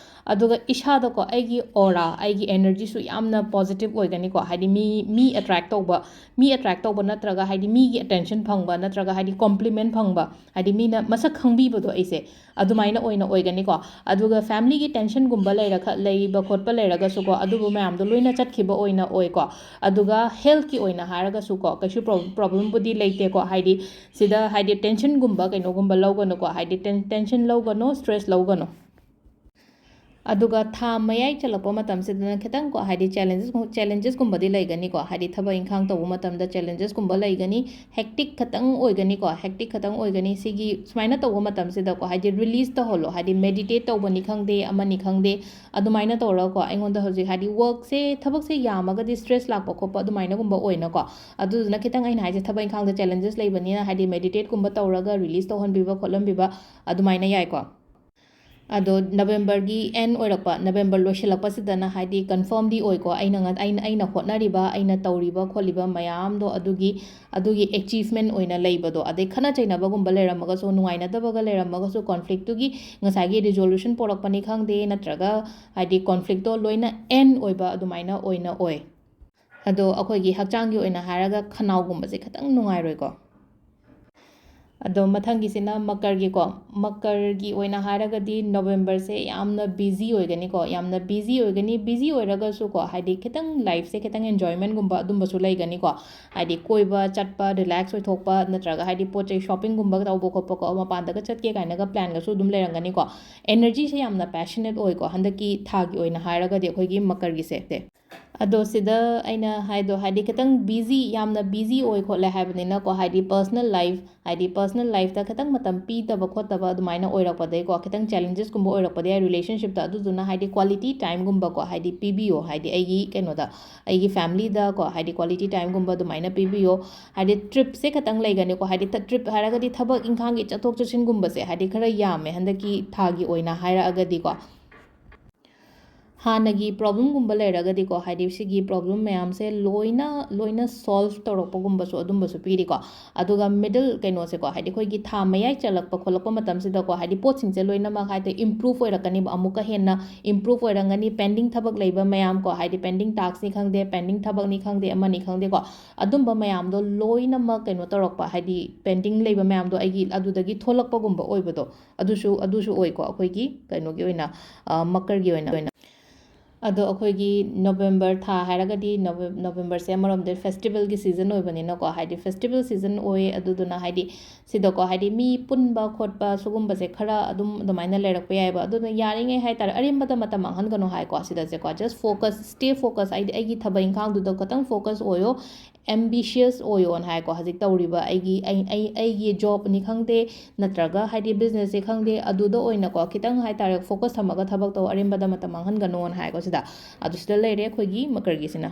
ꯑꯗꯨꯒ ꯏꯁꯥꯗꯀꯣ, ꯑꯩꯒꯤ aura, ꯑꯩꯒꯤ energyꯁꯨ ꯌꯥꯝꯅ positive ꯑꯣꯏꯒꯅꯤꯀꯣ꯫ ꯍꯥꯏꯗꯤ ꯃꯤ, ꯃꯤ attract ꯇꯧꯕ, ꯃꯤ attract ꯇꯧꯕ ꯅꯠꯇ꯭ꯔꯒ ꯍꯥꯏꯗꯤ ꯃꯤꯒꯤ attention ꯐꯪꯕ ꯅꯠꯇ꯭ꯔꯒ ꯍꯥꯏꯗꯤ compliment ꯐꯪꯕ, ꯍꯥꯏꯗꯤ ꯃꯤꯅ ꯃꯁꯛ ꯈꯪꯕꯤꯕꯗꯣ ꯑꯩꯁꯦ, ꯑꯗꯨꯃꯥꯏꯅ ꯑꯣꯏꯅ ꯑꯣꯏꯒꯅꯤꯀꯣ꯫ ꯑꯗꯨꯒ familyꯒꯤ tensionꯒꯨꯝꯕ ꯂꯩꯔꯈ-, ꯂꯩꯕ ꯈꯣꯠꯄ ꯂꯩꯔꯒꯁꯨꯀꯣ, ꯑꯗꯨꯕꯨ ꯃꯌꯥꯝꯗꯣ ꯂꯣꯏꯅ ꯆꯠꯈꯤꯕ ꯑꯣꯏꯅ ꯑꯣꯏꯀꯣ꯫ ꯑꯗꯨꯒ healthꯀꯤ ꯑꯣꯏꯅ ꯍꯥꯏꯔꯒꯁꯨꯀꯣ, ꯀꯩꯁꯨ ꯄ꯭ꯔꯣ-, problemꯕꯨꯗꯤ ꯂꯩꯇꯦꯀꯣ꯫ ꯍꯥꯏꯗꯤ ꯁꯤꯗ ꯍꯥꯏꯗꯤ tensionꯒꯨꯝꯕ ꯀꯩꯅꯣꯒꯨꯝꯕ ꯂꯧꯒꯅꯨꯀꯣ꯫ ꯍꯥꯏꯗꯤ ten-, tension ꯂꯧꯒꯅꯨ, stress ꯂꯧꯒꯅꯨ꯫ ꯑꯗꯨꯒ ꯊꯥ ꯃꯌꯥꯏ ꯆꯜꯂꯛꯄ ꯃꯇꯝꯁꯤꯗꯅ ꯈꯤꯇꯪꯀꯣ, ꯍꯥꯏꯗꯤ challenges, challengesꯀꯨꯝꯕꯗꯤ ꯂꯩꯒꯅꯤꯀꯣ꯫ ꯍꯥꯏꯗꯤ ꯊꯕꯛ ꯏꯪꯈꯥꯡ ꯇꯧꯕ ꯃꯇꯝꯗ challengesꯀꯨꯝꯕ ꯂꯩꯒꯅꯤ, hectic ꯈꯇꯪ ꯑꯣꯏꯒꯅꯤꯀꯣ, hectic ꯈꯇꯪ ꯑꯣꯏꯒꯅꯤ꯫ ꯁꯤꯒꯤ ꯁꯨꯃꯥꯏꯅ ꯇꯧꯕ ꯃꯇꯝꯁꯤꯗꯀꯣ, ꯍꯥꯏꯗꯤ release ꯇꯧꯍꯜꯂꯣ, ꯍꯥꯏꯗꯤ meditate ꯇꯧꯕꯅꯤ ꯈꯪꯗꯦ, ꯑꯃꯅꯤ ꯈꯪꯗꯦ, ꯑꯗꯨꯃꯥꯏꯅ ꯇꯧꯔꯒꯀꯣ, ꯑꯩꯉꯣꯟꯗ ꯍꯧꯖꯤꯛ ꯍꯥꯏꯗꯤ workꯁꯦ, ꯊꯕꯛꯁꯦ ꯌꯥꯝꯃꯒꯗꯤ stress ꯂꯥꯛꯄ ꯈꯣꯠꯄ ꯑꯗꯨꯃꯥꯏꯅꯒꯨꯝꯕ ꯑꯣꯏꯅꯀꯣ꯫ ꯑꯗꯨꯗꯨꯅ ꯈꯤꯇꯪ ꯑꯩꯅ ꯍꯥꯏꯁꯦ, ꯊꯕꯛ ꯏꯪꯈꯥꯡꯗ challenges ꯂꯩꯕꯅꯤꯅ ꯍꯥꯏꯗꯤ meditateꯀꯨꯝꯕ ꯇꯧꯔꯒ release ꯇꯧꯍꯟꯕꯤꯕ ꯈꯣꯠꯍꯟꯕꯤꯕ ꯑꯗꯨꯃꯥꯏꯅ ꯌꯥꯏꯀꯣ꯫ ꯑꯗꯣ Novemberꯒꯤ end ꯑꯣꯏꯔꯛꯄ, November ꯂꯣꯏꯁꯤꯜꯂꯛꯄꯁꯤꯗꯅ ꯍꯥꯏꯗꯤ confirmꯗꯤ ꯑꯣꯏꯀꯣ, ꯑꯩꯅ ꯉ-, ꯑꯩꯅ, ꯑꯩꯅ ꯍꯣꯠꯅꯔꯤꯕ, ꯑꯩꯅ ꯇꯧꯔꯤꯕ ꯈꯣꯠꯂꯤꯕ ꯃꯌꯥꯝꯗꯣ ꯑꯗꯨꯒꯤ, ꯑꯗꯨꯒꯤ achievement ꯑꯣꯏꯅ ꯂꯩꯕꯗꯣ, ꯑꯗꯩ ꯈꯠꯅ ꯆꯩꯅꯕꯒꯨꯝꯕ ꯂꯩꯔꯝꯃꯒꯁꯨ, ꯅꯨꯡꯉꯥꯏꯅꯗꯕꯒ ꯂꯩꯔꯝꯃꯒꯁꯨ, conflictꯇꯨꯒꯤ ꯉꯁꯥꯏꯒꯤ resolution ꯄꯣꯔꯛꯄꯅꯤ ꯈꯪꯗꯦ, ꯅꯠꯇ꯭ꯔꯒ ꯍꯥꯏꯗꯤ conflictꯇꯣ ꯂꯣꯏꯅ end ꯑꯣꯏꯕ ꯑꯗꯨꯃꯥꯏꯅ ꯑꯣꯏꯅ ꯑꯣꯏ꯫ ꯑꯗꯣ ꯑꯩꯈꯣꯏꯒꯤ ꯍꯛꯆꯥꯡꯒꯤ ꯑꯣꯏꯅ ꯍꯥꯏꯔꯒ ꯈꯅꯥꯎꯒꯨꯝꯕꯁꯦ ꯈꯤꯇꯪ ꯅꯨꯡꯉꯥꯏꯔꯣꯏꯀꯣ꯫ ꯑꯗꯣ ꯃꯊꯪꯒꯤꯁꯤꯅ ꯃꯀꯔꯒꯤꯀꯣ꯫ ꯃꯀꯔꯒꯤ ꯑꯣꯏꯅ ꯍꯥꯏꯔꯒꯗꯤ Novemberꯁꯦ ꯌꯥꯝꯅ busy ꯑꯣꯏꯒꯅꯤꯀꯣ, ꯌꯥꯝꯅ busy ꯑꯣꯏꯒꯅꯤ꯫ Busy ꯑꯣꯏꯔꯒꯁꯨꯀꯣ, ꯍꯥꯏꯗꯤ ꯈꯤꯇꯪ lifeꯁꯦ ꯈꯤꯇꯪ enjoymentꯒꯨꯝꯕ ꯑꯗꯨꯝꯕꯁꯨ ꯂꯩꯒꯅꯤꯀꯣ꯫ ꯍꯥꯏꯗꯤ ꯀꯣꯏꯕ ꯆꯠꯄ, relax ꯑꯣꯏꯊꯣꯛꯄ, ꯅꯠꯇ꯭ꯔꯒ ꯍꯥꯏꯗꯤ ꯄꯣꯠ ꯆꯩ shoppingꯒꯨꯝꯕ ꯇꯧꯕ ꯈꯣꯠꯄꯀꯣ, ꯃꯄꯥꯟꯗꯒ ꯆꯠꯀꯦ ꯀꯥꯏꯅꯒ planꯒꯁꯨ ꯑꯗꯨꯝ ꯂꯩꯔꯝꯒꯅꯤꯀꯣ꯫ Energyꯁꯦ ꯌꯥꯝꯅ passionate ꯑꯣꯏꯀꯣ, ꯍꯟꯗꯛꯀꯤ ꯊꯥꯒꯤ ꯑꯣꯏꯅ ꯍꯥꯏꯔꯒꯗꯤ ꯑꯩꯈꯣꯏꯒꯤ ꯃꯀꯔꯒꯤꯁꯦ꯫ ꯑꯗꯣ ꯁꯤꯗ ꯑꯩꯅ ꯍꯥꯏꯗꯣ, ꯍꯥꯏꯗꯤ ꯈꯤꯇꯪ busy, ꯌꯥꯝꯅ busy ꯑꯣꯏ ꯈꯣꯠꯂꯦ ꯍꯥꯏꯕꯅꯤꯅꯀꯣ, ꯍꯥꯏꯗꯤ personal life, ꯍꯥꯏꯗꯤ personal lifeꯇ ꯈꯤꯇꯪ ꯃꯇꯝ ꯄꯤꯗꯕ ꯈꯣꯠꯇꯕ ꯑꯗꯨꯃꯥꯏꯅ ꯑꯣꯏꯔꯛꯄꯗꯒꯤꯀꯣ, ꯈꯤꯇꯪ challengesꯀꯨꯝꯕ ꯑꯣꯏꯔꯛꯄꯗꯒꯤ relationshipꯇ, ꯑꯗꯨꯗꯨꯅ ꯍꯥꯏꯗꯤ quality timeꯒꯨꯝꯕꯀꯣ, ꯍꯥꯏꯗꯤ ꯄꯤꯕꯤꯌꯣ, ꯍꯥꯏꯗꯤ ꯑꯩꯒꯤ ꯀꯩꯅꯣꯗ, ꯑꯩꯒꯤ familyꯗꯀꯣ, ꯍꯥꯏꯗꯤ quality timeꯒꯨꯝꯕ ꯑꯗꯨꯃꯥꯏꯅ ꯄꯤꯕꯤꯌꯣ꯫ ꯍꯥꯏꯗꯤ tripꯁꯦ ꯈꯤꯇꯪ ꯂꯩꯒꯅꯤꯀꯣ, ꯍꯥꯏꯗꯤ ꯊ-, trip ꯍꯥꯏꯔꯒꯗꯤ ꯊꯕꯛ ꯏꯪꯈꯥꯡꯒꯤ ꯆꯠꯊꯣꯛ ꯆꯠꯁꯤꯟꯒꯨꯝꯕꯁꯦ ꯍꯥꯏꯗꯤ ꯈꯔ ꯌꯥꯝꯃꯦ ꯍꯟꯗꯛꯀꯤ ꯊꯥꯒꯤ ꯑꯣꯏꯅ ꯍꯥꯏꯔꯛꯑꯒꯗꯤꯀꯣ꯫ ꯍꯥꯟꯅꯒꯤ ꯄ꯭ꯔꯣꯕ꯭ꯂꯦꯝꯒꯨꯝꯕ ꯂꯩꯔꯒꯗꯤꯀꯣ, ꯍꯥꯏꯗꯤ ꯁꯤꯒꯤ ꯄ꯭ꯔꯣꯕ꯭ꯂꯦꯝ ꯃꯌꯥꯝꯁꯦ ꯂꯣꯏꯅ ꯂꯣꯏꯅ ꯁꯣꯜꯕ ꯇꯧꯔꯛꯄꯒꯨꯝꯕꯁꯨ ꯑꯗꯨꯝꯕꯁꯨ ꯄꯤꯔꯤꯀꯣ꯫ ꯑꯗꯨꯒ ꯃꯤꯗꯜ ꯀꯩꯅꯣꯁꯦꯀꯣ, ꯍꯥꯏꯗꯤ ꯑꯩꯈꯣꯏꯒꯤ ꯊꯥ ꯃꯌꯥꯏ ꯆꯜꯂꯛꯄ ꯈꯣꯠꯂꯛꯄ ꯃꯇꯝꯁꯤꯗꯀꯣ, ꯍꯥꯏꯗꯤ ꯄꯣꯠꯁꯤꯡꯁꯦ ꯂꯣꯏꯅꯃꯛ ꯍꯥꯏꯗꯤ ꯏꯝꯄ꯭ꯔꯨꯞ ꯑꯣꯏꯔꯛꯀꯅꯤꯕ, ꯑꯃꯨꯛꯀ ꯍꯦꯟꯅ ꯏꯝꯄ꯭ꯔꯨꯞ ꯑꯣꯏꯔꯝꯒꯅꯤ꯫ ꯄꯦꯟꯗꯤꯡ ꯊꯕꯛ ꯂꯩꯕ ꯃꯌꯥꯝ ꯀꯣ, ꯍꯥꯏꯗꯤ ꯄꯦꯟꯗꯤꯡ ꯇꯥꯛꯁꯅꯤ ꯈꯪꯗꯦ, ꯄꯦꯟꯗꯤꯡ ꯊꯕꯛꯅꯤ ꯈꯪꯗꯦ, ꯑꯃꯅꯤ ꯈꯪꯗꯦꯀꯣ, ꯑꯗꯨꯝꯕ ꯃꯌꯥꯝꯗꯣ ꯂꯣꯏꯅꯃꯛ ꯀꯩꯅꯣ ꯇꯧꯔꯛꯄ, ꯍꯥꯏꯗꯤ ꯄꯦꯟꯗꯤꯡ ꯂꯩꯕ ꯃꯌꯥꯝꯗꯣ ꯑꯩꯒꯤ ꯑꯗꯨꯗꯒꯤ ꯊꯣꯛꯂꯛꯄꯒꯨꯝꯕ ꯑꯣꯏꯕꯗꯣ, ꯑꯗꯨꯁꯨ ꯑꯗꯨꯁꯨ ꯑꯣꯏꯀꯣ ꯑꯩꯈꯣꯏꯒꯤ ꯀꯩꯅꯣꯒꯤ ꯑꯣꯏꯅ, ꯑ, ꯃꯀꯔꯒꯤ ꯑꯣꯏꯅ꯫ ꯑꯗꯣ ꯑꯩꯈꯣꯏꯒꯤ ꯅꯣꯕꯦꯝꯕꯔ ꯊꯥ ꯍꯥꯏꯔꯒꯗꯤ ꯅꯣꯕꯦ-, ꯅꯣꯕꯦꯝꯕꯔꯁꯦ ꯑꯃꯔꯣꯝꯗ ꯐꯦꯁꯇꯤꯚꯦꯜꯒꯤ ꯁꯤꯖꯟ ꯑꯣꯏꯕꯅꯤꯅꯀꯣ, ꯍꯥꯏꯗꯤ ꯐꯦꯁꯇꯤꯚꯦꯜ ꯁꯤꯖꯟ ꯑꯣꯏ꯫ ꯑꯗꯨꯗꯨꯅ ꯍꯥꯏꯗꯤ ꯁꯤꯗꯀꯣ, ꯍꯥꯏꯗꯤ ꯃꯤ ꯄꯨꯟꯕ ꯈꯣꯠꯄ ꯁꯤꯒꯨꯝꯕꯁꯦ ꯈꯔ ꯑꯗꯨꯝ ꯑꯗꯨꯃꯥꯏꯅ ꯂꯩꯔꯛꯄ ꯌꯥꯏꯑꯕ꯫ ꯑꯗꯨꯅ ꯌꯥꯔꯤꯉꯩ ꯍꯥꯏꯇꯥꯔꯦ, ꯑꯔꯦꯝꯕꯗ ꯃꯇꯝ ꯃꯥꯡꯍꯟꯒꯅꯨ ꯍꯥꯏꯀꯣ꯫ ꯁꯤꯗꯁꯦꯀꯣ, just focus, stay focus, ꯍꯥꯏꯗꯤ ꯑꯩꯒꯤ ꯊꯕꯛ ꯏꯪꯈꯥꯡꯗꯨꯗ ꯈꯇꯪ focus ꯑꯣꯏꯌꯣ, ambitious ꯑꯣꯏꯌꯣꯅ ꯍꯥꯏꯀꯣ꯫ ꯍꯧꯖꯤꯛ ꯇꯧꯔꯤꯕ ꯑꯩꯒꯤ, ꯑꯩ, ꯑꯩ, ꯑꯩꯒꯤ ꯖꯣꯕꯅꯤ ꯈꯪꯗꯦ, ꯅꯠꯇ꯭ꯔꯒ ꯍꯥꯏꯗꯤ ꯕꯤꯖꯤꯅꯦꯁꯁꯦ ꯈꯪꯗꯦ, ꯑꯗꯨꯗ ꯑꯣꯏꯅꯀꯣ ꯈꯤꯇꯪ ꯍꯥꯏꯇꯥꯔꯦ focus ꯊꯝꯃꯒ ꯊꯕꯛ ꯇꯧ, ꯑꯔꯦꯝꯕꯗ ꯃꯇꯝ ꯃꯥꯡꯍꯟꯒꯅꯣꯅ ꯍꯥꯏꯀꯣ ꯁꯤꯗ꯫ ꯑꯗꯨ ꯁꯤꯗ ꯂꯩꯔꯦ ꯑꯩꯈꯣꯏꯒꯤ ꯃꯀꯔꯒꯤꯁꯤꯅ꯫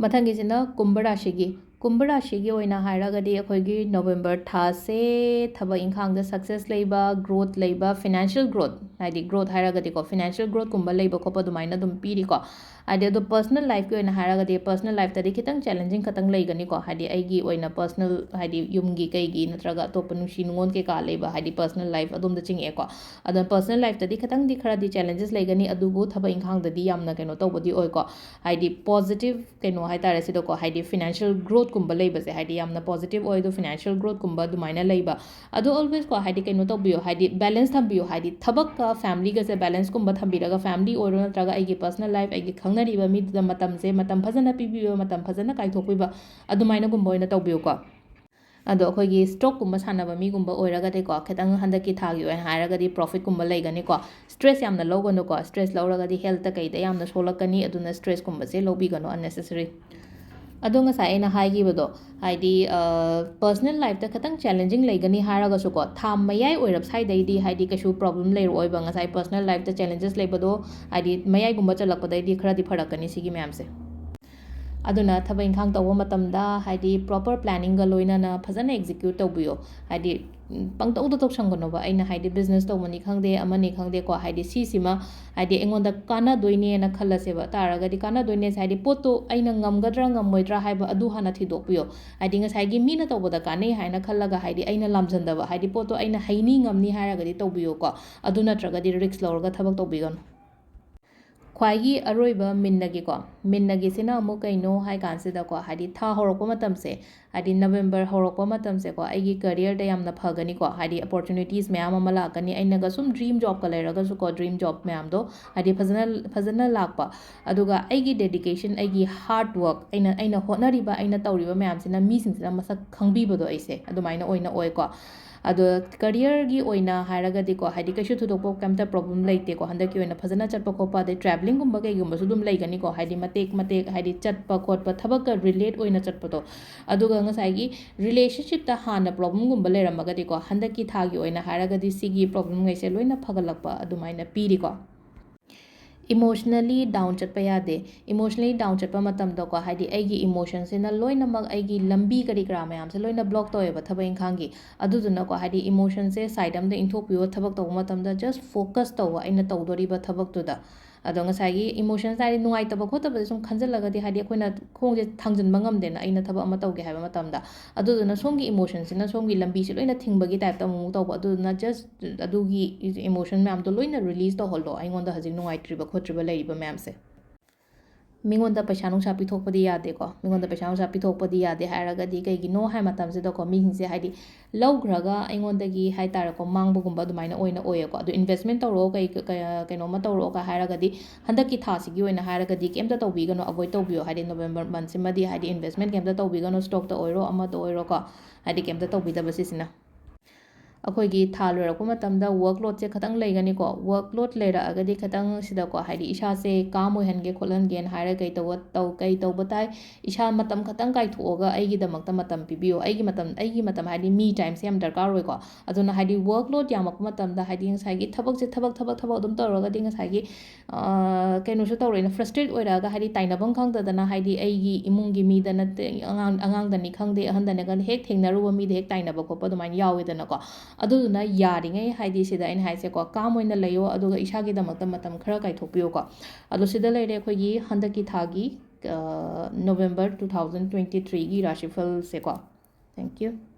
ꯃꯊꯪꯒꯤꯁꯤꯅ ꯀꯨꯝꯚ ꯔꯥꯁꯤꯒꯤ꯫ ꯀꯨꯝꯚ ꯔꯥꯁꯤꯒꯤ ꯑꯣꯏꯅ ꯍꯥꯏꯔꯒꯗꯤ ꯑꯩꯈꯣꯏꯒꯤ ꯅꯣꯕꯦꯝꯕꯔ ꯊꯥꯁꯦ ꯊꯕꯛ ꯏꯪꯈꯥꯡꯗ success ꯂꯩꯕ, growth ꯂꯩꯕ, financial growth, ꯍꯥꯏꯗꯤ growth ꯍꯥꯏꯔꯒꯗꯤꯀꯣ, financial growthꯀꯨꯝꯕ ꯂꯩꯕ ꯈꯣꯠꯄ ꯑꯗꯨꯃꯥꯏꯅ ꯑꯗꯨꯝ ꯄꯤꯔꯤꯀꯣ꯫ ꯍꯥꯏꯗꯤ ꯑꯗꯣ personal lifeꯀꯤ ꯑꯣꯏꯅ ꯍꯥꯏꯔꯒꯗꯤ, personal lifeꯇꯗꯤ ꯈꯤꯇꯪ challenging ꯈꯤꯇꯪ ꯂꯩꯒꯅꯤꯀꯣ꯫ ꯍꯥꯏꯗꯤ ꯑꯩꯒꯤ ꯑꯣꯏꯅ personal, ꯍꯥꯏꯗꯤ ꯌꯨꯝꯒꯤ ꯀꯩꯒꯤ ꯅꯠꯇ꯭ꯔꯒ ꯑꯇꯣꯞꯄ ꯅꯨꯡꯁꯤ ꯅꯨꯡꯉꯣꯟ ꯀꯩꯀꯥ ꯂꯩꯕ, ꯍꯥꯏꯗꯤ personal life ꯑꯗꯣꯝꯗ ꯆꯤꯡꯉꯛꯑꯦꯀꯣ꯫ ꯑꯗꯣ personal lifeꯇꯗꯤ ꯈꯤꯇꯪꯗꯤ ꯈꯔꯗꯤ challenges ꯂꯩꯒꯅꯤ, ꯑꯗꯨꯕꯨ ꯊꯕꯛ ꯏꯪꯈꯥꯡꯗꯗꯤ ꯌꯥꯝꯅ ꯀꯩꯅꯣ ꯇꯧꯕꯗꯤ ꯑꯣꯏꯀꯣ꯫ ꯍꯥꯏꯗꯤ positive ꯀꯩꯅꯣ ꯍꯥꯏꯇꯥꯔꯦ ꯁꯤꯗꯀꯣ, ꯍꯥꯏꯗꯤ financial growthꯀꯨꯝꯕ ꯂꯩꯕꯁꯦ, ꯍꯥꯏꯗꯤ ꯌꯥꯝꯅ positive ꯑꯣꯏ꯫ ꯑꯗꯣ financial growthꯀꯨꯝꯕ ꯑꯗꯨꯃꯥꯏꯅ ꯂꯩꯕ, ꯑꯗꯣ alwaysꯀꯣ, ꯍꯥꯏꯗꯤ ꯀꯩꯅꯣ ꯇꯧꯕꯤꯌꯣ, ꯍꯥꯏꯗꯤ balance ꯊꯝꯕꯤꯌꯣ, ꯍꯥꯏꯗꯤ ꯊꯕꯛꯀ familyꯒꯁꯦ balanceꯀꯨꯝꯕ ꯊꯝꯕꯤꯔꯒ, family ꯑꯣꯏꯔꯣ ꯅꯠꯇ꯭ꯔꯒ ꯑꯩꯒꯤ personal life, ꯑꯩꯒꯤ ꯈꯪꯅꯔꯤꯕ ꯃꯤꯗꯨꯗ ꯃꯇꯝꯁꯦ ꯃꯇꯝ ꯐꯖꯅ ꯄꯤꯕꯤꯕ, ꯃꯇꯝ ꯐꯖꯅ ꯀꯥꯏꯊꯣꯛꯄꯤꯕ, ꯑꯗꯨꯃꯥꯏꯅꯒꯨꯝꯕ ꯑꯣꯏꯅ ꯇꯧꯕꯤꯌꯨꯀꯣ꯫ ꯑꯗꯣ ꯑꯩꯈꯣꯏꯒꯤ stockꯀꯨꯝꯕ ꯁꯥꯟꯅꯕ ꯃꯤꯒꯨꯝꯕ ꯑꯣꯏꯔꯒꯗꯤꯀꯣ, ꯈꯤꯇꯪ ꯍꯟꯗꯛꯀꯤ ꯊꯥꯒꯤ ꯑꯣꯏꯅ ꯍꯥꯏꯔꯒꯗꯤ profitꯀꯨꯝꯕ ꯂꯩꯒꯅꯤꯀꯣ꯫ Stress ꯌꯥꯝꯅ ꯂꯧꯒꯅꯨꯀꯣ, stress ꯂꯧꯔꯒꯗꯤ healthꯇ ꯀꯩꯗ ꯌꯥꯝꯅ ꯁꯣꯛꯂꯛꯀꯅꯤ, ꯑꯗꯨꯅ stressꯀꯨꯝꯕꯁꯦ ꯂꯧꯕꯤꯒꯅꯨ unnecessary꯫ ꯑꯗꯣ ꯉꯁꯥꯏ ꯑꯩꯅ ꯍꯥꯏꯈꯤꯕꯗꯣ, ꯍꯥꯏꯗꯤ, ꯑ, personal lifeꯇ ꯈꯤꯇꯪ challenging ꯂꯩꯒꯅꯤ ꯍꯥꯏꯔꯒꯁꯨꯀꯣ, ꯊꯥ ꯃꯌꯥꯏ ꯑꯣꯏꯔꯞ ꯁ꯭ꯋꯥꯏꯗꯩꯗꯤ ꯍꯥꯏꯗꯤ ꯀꯩꯁꯨ problem ꯂꯩꯔꯛꯑꯣꯏꯕ꯫ ꯉꯁꯥꯏ personal lifeꯇ challenges ꯂꯩꯕꯗꯣ ꯍꯥꯏꯗꯤ ꯃꯌꯥꯏꯒꯨꯝꯕ ꯆꯜꯂꯛꯄꯗꯩꯗꯤ ꯈꯔꯗꯤ ꯐꯔꯛꯀꯅꯤ ꯁꯤꯒꯤ ꯃꯌꯥꯝꯁꯦ꯫ ꯑꯗꯨꯅ ꯊꯕꯛ ꯏꯪꯈꯥꯡ ꯇꯧꯕ ꯃꯇꯝꯗ ꯍꯥꯏꯗꯤ proper planningꯒ ꯂꯣꯏꯅꯅ ꯐꯖꯅ execute ꯇꯧꯕꯤꯌꯣ꯫ ꯍꯥꯏꯗꯤ ꯎꯝ, ꯄꯪꯇꯧꯗ ꯇꯧꯁꯟꯒꯅꯣꯕ꯫ ꯑꯩꯅ ꯍꯥꯏꯗꯤ business ꯇꯧꯕꯅꯤ ꯈꯪꯗꯦ, ꯑꯃꯅꯤ ꯈꯪꯗꯦꯀꯣ, ꯍꯥꯏꯗꯤ ꯁꯤꯁꯤꯃ ꯍꯥꯏꯗꯤ ꯑꯩꯉꯣꯟꯗ ꯀꯥꯟꯅꯗꯣꯏꯅꯦꯅ ꯈꯜꯂꯁꯦꯕ꯫ ꯇꯥꯔꯒꯗꯤ ꯀꯥꯟꯅꯗꯣꯏꯅꯦꯁꯦ ꯍꯥꯏꯗꯤ ꯄꯣꯠꯇꯣ ꯑꯩꯅ ꯉꯝꯒꯗ꯭ꯔꯥ ꯉꯝꯃꯣꯏꯗ꯭ꯔꯥ ꯍꯥꯏꯕ ꯑꯗꯨ ꯍꯥꯟꯅ ꯊꯤꯗꯣꯛꯄꯤꯌꯣ꯫ ꯍꯥꯏꯗꯤ ꯉꯁꯥꯏꯒꯤ ꯃꯤꯅ ꯇꯧꯕꯗ ꯀꯥꯟꯅꯩ ꯍꯥꯏꯅ ꯈꯜꯂꯒ ꯍꯥꯏꯗꯤ ꯑꯩꯅ ꯂꯥꯝꯖꯟꯗꯕ, ꯍꯥꯏꯗꯤ ꯄꯣꯠꯇꯣ ꯑꯩꯅ ꯍꯩꯅꯤ ꯉꯝꯅꯤ ꯍꯥꯏꯔꯒꯗꯤ ꯇꯧꯕꯤꯌꯣꯀꯣ꯫ ꯑꯗꯨ ꯅꯠꯇ꯭ꯔꯒꯗꯤ risk ꯂꯧꯔꯒ ꯊꯕꯛ ꯇꯧꯕꯤꯒꯅꯨ꯫ ꯈ꯭ꯋꯥꯏꯒꯤ ꯑꯔꯣꯏꯕ ꯃꯤꯟꯅꯒꯤꯀꯣ, ꯃꯤꯟꯅꯒꯤꯁꯤꯅ ꯑꯃꯨꯛ ꯀꯩꯅꯣ ꯍꯥꯏ ꯀꯥꯟꯁꯤꯗꯀꯣ, ꯍꯥꯏꯗꯤ ꯊꯥ ꯍꯧꯔꯛꯄ ꯃꯇꯝꯁꯦ, ꯍꯥꯏꯗꯤ November ꯍꯧꯔꯛꯄ ꯃꯇꯝꯁꯦꯀꯣ, ꯑꯩꯒꯤ careerꯗ ꯌꯥꯝꯅ ꯐꯒꯅꯤꯀꯣ꯫ ꯍꯥꯏꯗꯤ opportunities ꯃꯌꯥꯝ ꯑꯃ ꯂꯥꯛꯀꯅꯤ꯫ ꯑꯩꯅꯒ ꯁꯨꯝ dream jobꯀ ꯂꯩꯔꯒꯁꯨꯀꯣ, dream job ꯃꯌꯥꯝꯗꯣ ꯍꯥꯏꯗꯤ ꯐꯖꯅ, ꯐꯖꯅ ꯂꯥꯛꯄ꯫ ꯑꯗꯨꯒ ꯑꯩꯒꯤ dedication, ꯑꯩꯒꯤ hard work, ꯑꯩꯅ, ꯑꯩꯅ ꯍꯣꯠꯅꯔꯤꯕ, ꯑꯩꯅ ꯇꯧꯔꯤꯕ ꯃꯌꯥꯝꯁꯤꯅ ꯃꯤꯁꯤꯡꯁꯤꯅ ꯃꯁꯛ ꯈꯪꯕꯤꯕꯗꯣ ꯑꯩꯁꯦ ꯑꯗꯨꯃꯥꯏꯅ ꯑꯣꯏꯅ ꯑꯣꯏꯀꯣ꯫ ꯑꯗꯣ careerꯒꯤ ꯑꯣꯏꯅ ꯍꯥꯏꯔꯒꯗꯤꯀꯣ, ꯍꯥꯏꯗꯤ ꯀꯩꯁꯨ ꯊꯣꯏꯗꯣꯛꯄ ꯀꯩꯝꯇ problem ꯂꯩꯇꯦꯀꯣ꯫ ꯍꯟꯗꯛꯀꯤ ꯑꯣꯏꯅ ꯐꯖꯅ ꯆꯠꯄ ꯈꯣꯠꯄ, ꯑꯗꯩ travelingꯒꯨꯝꯕ ꯀꯩꯒꯨꯝꯕꯁꯨ ꯑꯗꯨꯝ ꯂꯩꯒꯅꯤꯀꯣ, ꯍꯥꯏꯗꯤ ꯃꯇꯦꯛ ꯃꯇꯦꯛ, ꯍꯥꯏꯗꯤ ꯆꯠꯄ ꯈꯣꯠꯄ, ꯊꯕꯛꯀ relate ꯑꯣꯏꯅ ꯆꯠꯄꯗꯣ꯫ ꯑꯗꯨꯒ ꯉꯁꯥꯏꯒꯤ relationshipꯇ ꯍꯥꯟꯅ problemꯒꯨꯝꯕ ꯂꯩꯔꯝꯃꯒꯗꯤꯀꯣ, ꯍꯟꯗꯛꯀꯤ ꯊꯥꯒꯤ ꯑꯣꯏꯅ ꯍꯥꯏꯔꯒꯗꯤ ꯁꯤꯒꯤ problemꯉꯩꯁꯦ ꯂꯣꯏꯅ ꯐꯒꯠꯂꯛꯄ ꯑꯗꯨꯃꯥꯏꯅ ꯄꯤꯔꯤꯀꯣ꯫ Emotionally down ꯆꯠꯄ ꯌꯥꯗꯦ꯫ Emotionally down ꯆꯠꯄ ꯃꯇꯝꯗꯀꯣ, ꯍꯥꯏꯗꯤ ꯑꯩꯒꯤ emotionꯁꯤꯅ ꯂꯣꯏꯅꯃꯛ ꯑꯩꯒꯤ ꯂꯝꯕꯤ ꯀꯔꯤ ꯀꯔꯥ ꯃꯌꯥꯝꯁꯦ ꯂꯣꯏꯅ block ꯇꯧꯋꯦꯕ ꯊꯕꯛ ꯏꯪꯈꯥꯡꯒꯤ꯫ ꯑꯗꯨꯗꯨꯅꯀꯣ, ꯍꯥꯏꯗꯤ emotionꯁꯦ side ꯑꯃꯗ ꯏꯟꯊꯣꯛꯄꯤꯌꯣ, ꯊꯕꯛ ꯇꯧꯕ ꯃꯇꯝꯗ just focus ꯇꯧꯕ ꯑꯩꯅ ꯇꯧꯗꯣꯔꯤꯕ ꯊꯕꯛꯇꯨꯗ꯫ ꯑꯗꯣ ꯉꯁꯥꯏꯒꯤ emotions ꯍꯥꯏꯗꯤ ꯅꯨꯡꯉꯥꯏꯇꯕ ꯈꯣꯠꯇꯕꯗ ꯁꯨꯝ ꯈꯟꯖꯤꯜꯂꯒꯗꯤ, ꯍꯥꯏꯗꯤ ꯑꯩꯈꯣꯏꯅ ꯈꯣꯡꯁꯦ ꯊꯥꯡꯖꯤꯟꯕ ꯉꯝꯗꯦꯅ, ꯑꯩꯅ ꯊꯕꯛ ꯑꯃ ꯇꯧꯒꯦ ꯍꯥꯏꯕ ꯃꯇꯝꯗ꯫ ꯑꯗꯨꯗꯨꯅ ꯁꯣꯝꯒꯤ emotionꯁꯤꯅ ꯁꯣꯝꯒꯤ ꯂꯝꯕꯤꯁꯦ ꯂꯣꯏꯅ ꯊꯤꯡꯕꯒꯤ typeꯇ ꯑꯃꯨꯛ ꯇꯧꯕ꯫ ꯑꯗꯨꯗꯨꯅ just ꯑꯗꯨꯒꯤ emotion ꯃꯌꯥꯝꯗꯣ ꯂꯣꯏꯅ release ꯇꯧꯍꯜꯂꯣ, ꯑꯩꯉꯣꯟꯗ ꯍꯧꯖꯤꯛ ꯅꯨꯡꯉꯥꯏꯇ꯭ꯔꯤꯕ ꯈꯣꯠꯇ꯭ꯔꯤꯕ ꯂꯩꯔꯤꯕ ꯃꯌꯥꯝꯁꯦ꯫ ꯃꯤꯉꯣꯟꯗ ꯄꯩꯁꯥ ꯅꯨꯡꯁꯥ ꯄꯤꯊꯣꯛꯄꯗꯤ ꯌꯥꯗꯦꯀꯣ꯫ ꯃꯤꯉꯣꯟꯗ ꯄꯩꯁꯥ ꯅꯨꯡꯁꯥ ꯄꯤꯊꯣꯛꯄꯗꯤ ꯌꯥꯗꯦ ꯍꯥꯏꯔꯒꯗꯤ ꯀꯩꯒꯤꯅꯣ ꯍꯥꯏ ꯃꯇꯝꯁꯤꯗꯀꯣ, ꯃꯤꯁꯤꯡꯁꯦ ꯍꯥꯏꯗꯤ ꯂꯧꯈ꯭ꯔꯒ ꯑꯩꯉꯣꯟꯗꯒꯤ ꯍꯥꯏ ꯇꯥꯔꯦꯀꯣ, ꯃꯥꯡꯕꯒꯨꯝꯕ ꯑꯗꯨꯃꯥꯏꯅ ꯑꯣꯏꯅ ꯑꯣꯏꯌꯦꯀꯣ꯫ ꯑꯗꯨ investment ꯇꯧꯔꯛꯑꯣ, ꯀꯩ, ꯀꯩ, ꯀꯩꯅꯣꯝꯃ ꯇꯧꯔꯛꯑꯣꯒ ꯍꯥꯏꯔꯒꯗꯤ ꯍꯟꯗꯛꯀꯤ ꯊꯥꯁꯤꯒꯤ ꯑꯣꯏꯅ ꯍꯥꯏꯔꯒꯗꯤ ꯀꯩꯝꯇ ꯇꯧꯕꯤꯒꯅꯨ, avoid ꯇꯧꯕꯤꯌꯣ꯫ ꯍꯥꯏꯗꯤ November monthꯁꯤꯃꯗꯤ ꯍꯥꯏꯗꯤ investment ꯀꯩꯝꯇ ꯇꯧꯕꯤꯒꯅꯨ, stockꯇ ꯑꯣꯏꯔꯣ ꯑꯃꯗ ꯑꯣꯏꯔꯣꯀꯣ, ꯍꯥꯏꯗꯤ ꯀꯩꯝꯇ ꯇꯧꯕꯤꯗꯕ ꯁꯤꯁꯤꯅ꯫ ꯑꯩꯈꯣꯏꯒꯤ ꯊꯥ ꯂꯣꯏꯔꯛꯄ ꯃꯇꯝꯗ ꯋꯔꯛ ꯂꯣꯗꯁꯦ ꯈꯤꯇꯪ ꯂꯩꯒꯅꯤꯀꯣ꯫ ꯋꯔꯛ ꯂꯣꯗ ꯂꯩꯔꯛꯑꯒꯗꯤ ꯈꯤꯇꯪ ꯁꯤꯗꯀꯣ, ꯍꯥꯏꯗꯤ ꯏꯁꯥꯁꯦ ꯀꯥꯝ ꯑꯣꯏꯍꯟꯒꯦ ꯈꯣꯠꯍꯟꯒꯦꯅ ꯍꯥꯏꯔꯒ ꯀꯩ ꯇꯧꯕ ꯇꯧ ꯀꯩ ꯇꯧꯕ ꯇꯥꯏ? ꯏꯁꯥ ꯃꯇꯝ ꯈꯤꯇꯪ ꯀꯥꯏꯊꯣꯛꯑꯒ ꯑꯩꯒꯤꯗꯃꯛꯇ ꯃꯇꯝ ꯄꯤꯕꯤꯌꯣ꯫ ꯑꯩꯒꯤ ꯃꯇꯝ ꯑꯩꯒꯤ ꯃꯇꯝ ꯍꯥꯏꯗꯤ ꯃꯤ ꯇꯥꯏꯝꯁꯦ ꯌꯥꯝ ꯗꯔꯀꯥꯔ ꯑꯣꯏꯀꯣ꯫ ꯑꯗꯨꯅ ꯍꯥꯏꯗꯤ ꯋꯔꯛ ꯂꯣꯗ ꯌꯥꯝꯃꯛꯄ ꯃꯇꯝꯗ ꯍꯥꯏꯗꯤ ꯉꯁꯥꯏꯒꯤ ꯊꯕꯛꯁꯦ ꯊꯕꯛ ꯊꯕꯛ ꯊꯕꯛ ꯑꯗꯨꯝ ꯇꯧꯔꯒꯗꯤ ꯉꯁꯥꯏꯒꯤ ꯀꯩꯅꯣꯁꯨ ꯇꯧꯔꯛꯑꯦꯅ, ꯐ꯭ꯔꯁꯇ꯭ꯔꯦꯠ ꯑꯣꯏꯔꯛꯑꯒ ꯍꯥꯏꯗꯤ ꯇꯥꯏꯅꯐꯝ ꯈꯪꯗꯗꯅ ꯍꯥꯏꯗꯤ ꯑꯩꯒꯤ ꯏꯃꯨꯡꯒꯤ ꯃꯤꯗ ꯅꯠꯇꯦ, ꯑꯉꯥꯡ ꯑꯉꯥꯡꯗꯅꯤ ꯈꯪꯗꯦ ꯑꯍꯟꯗꯅꯤ ꯈꯪꯗꯦ ꯍꯦꯛ ꯊꯦꯡꯅꯔꯨꯕ ꯃꯤꯗ ꯍꯦꯛ ꯇꯥꯏꯅꯕ ꯈꯣꯠꯄ ꯑꯗꯨꯃꯥꯏꯅ ꯌꯥꯎꯋꯦꯗꯅꯀꯣ꯫ ꯑꯗꯨꯗꯨꯅ ꯌꯥꯔꯤꯉꯩ ꯍꯥꯏꯗꯤ ꯁꯤꯗ ꯑꯩꯅ ꯍꯥꯏꯁꯦꯀꯣ, ꯀꯥꯝ ꯑꯣꯏꯅ ꯂꯩꯌꯣ, ꯑꯗꯨꯒ ꯏꯁꯥꯒꯤꯗꯃꯛꯇ ꯃꯇꯝ ꯈꯔ ꯀꯥꯏꯊꯣꯛꯄꯤꯌꯣꯀꯣ꯫ ꯑꯗꯣ ꯁꯤꯗ ꯂꯩꯔꯦ ꯑꯩꯈꯣꯏꯒꯤ ꯍꯟꯗꯛꯀꯤ ꯊꯥꯒꯤ November two thousand twenty threeꯒꯤ ꯔꯥꯁꯤꯐꯜꯁꯦꯀꯣ꯫ Thank you.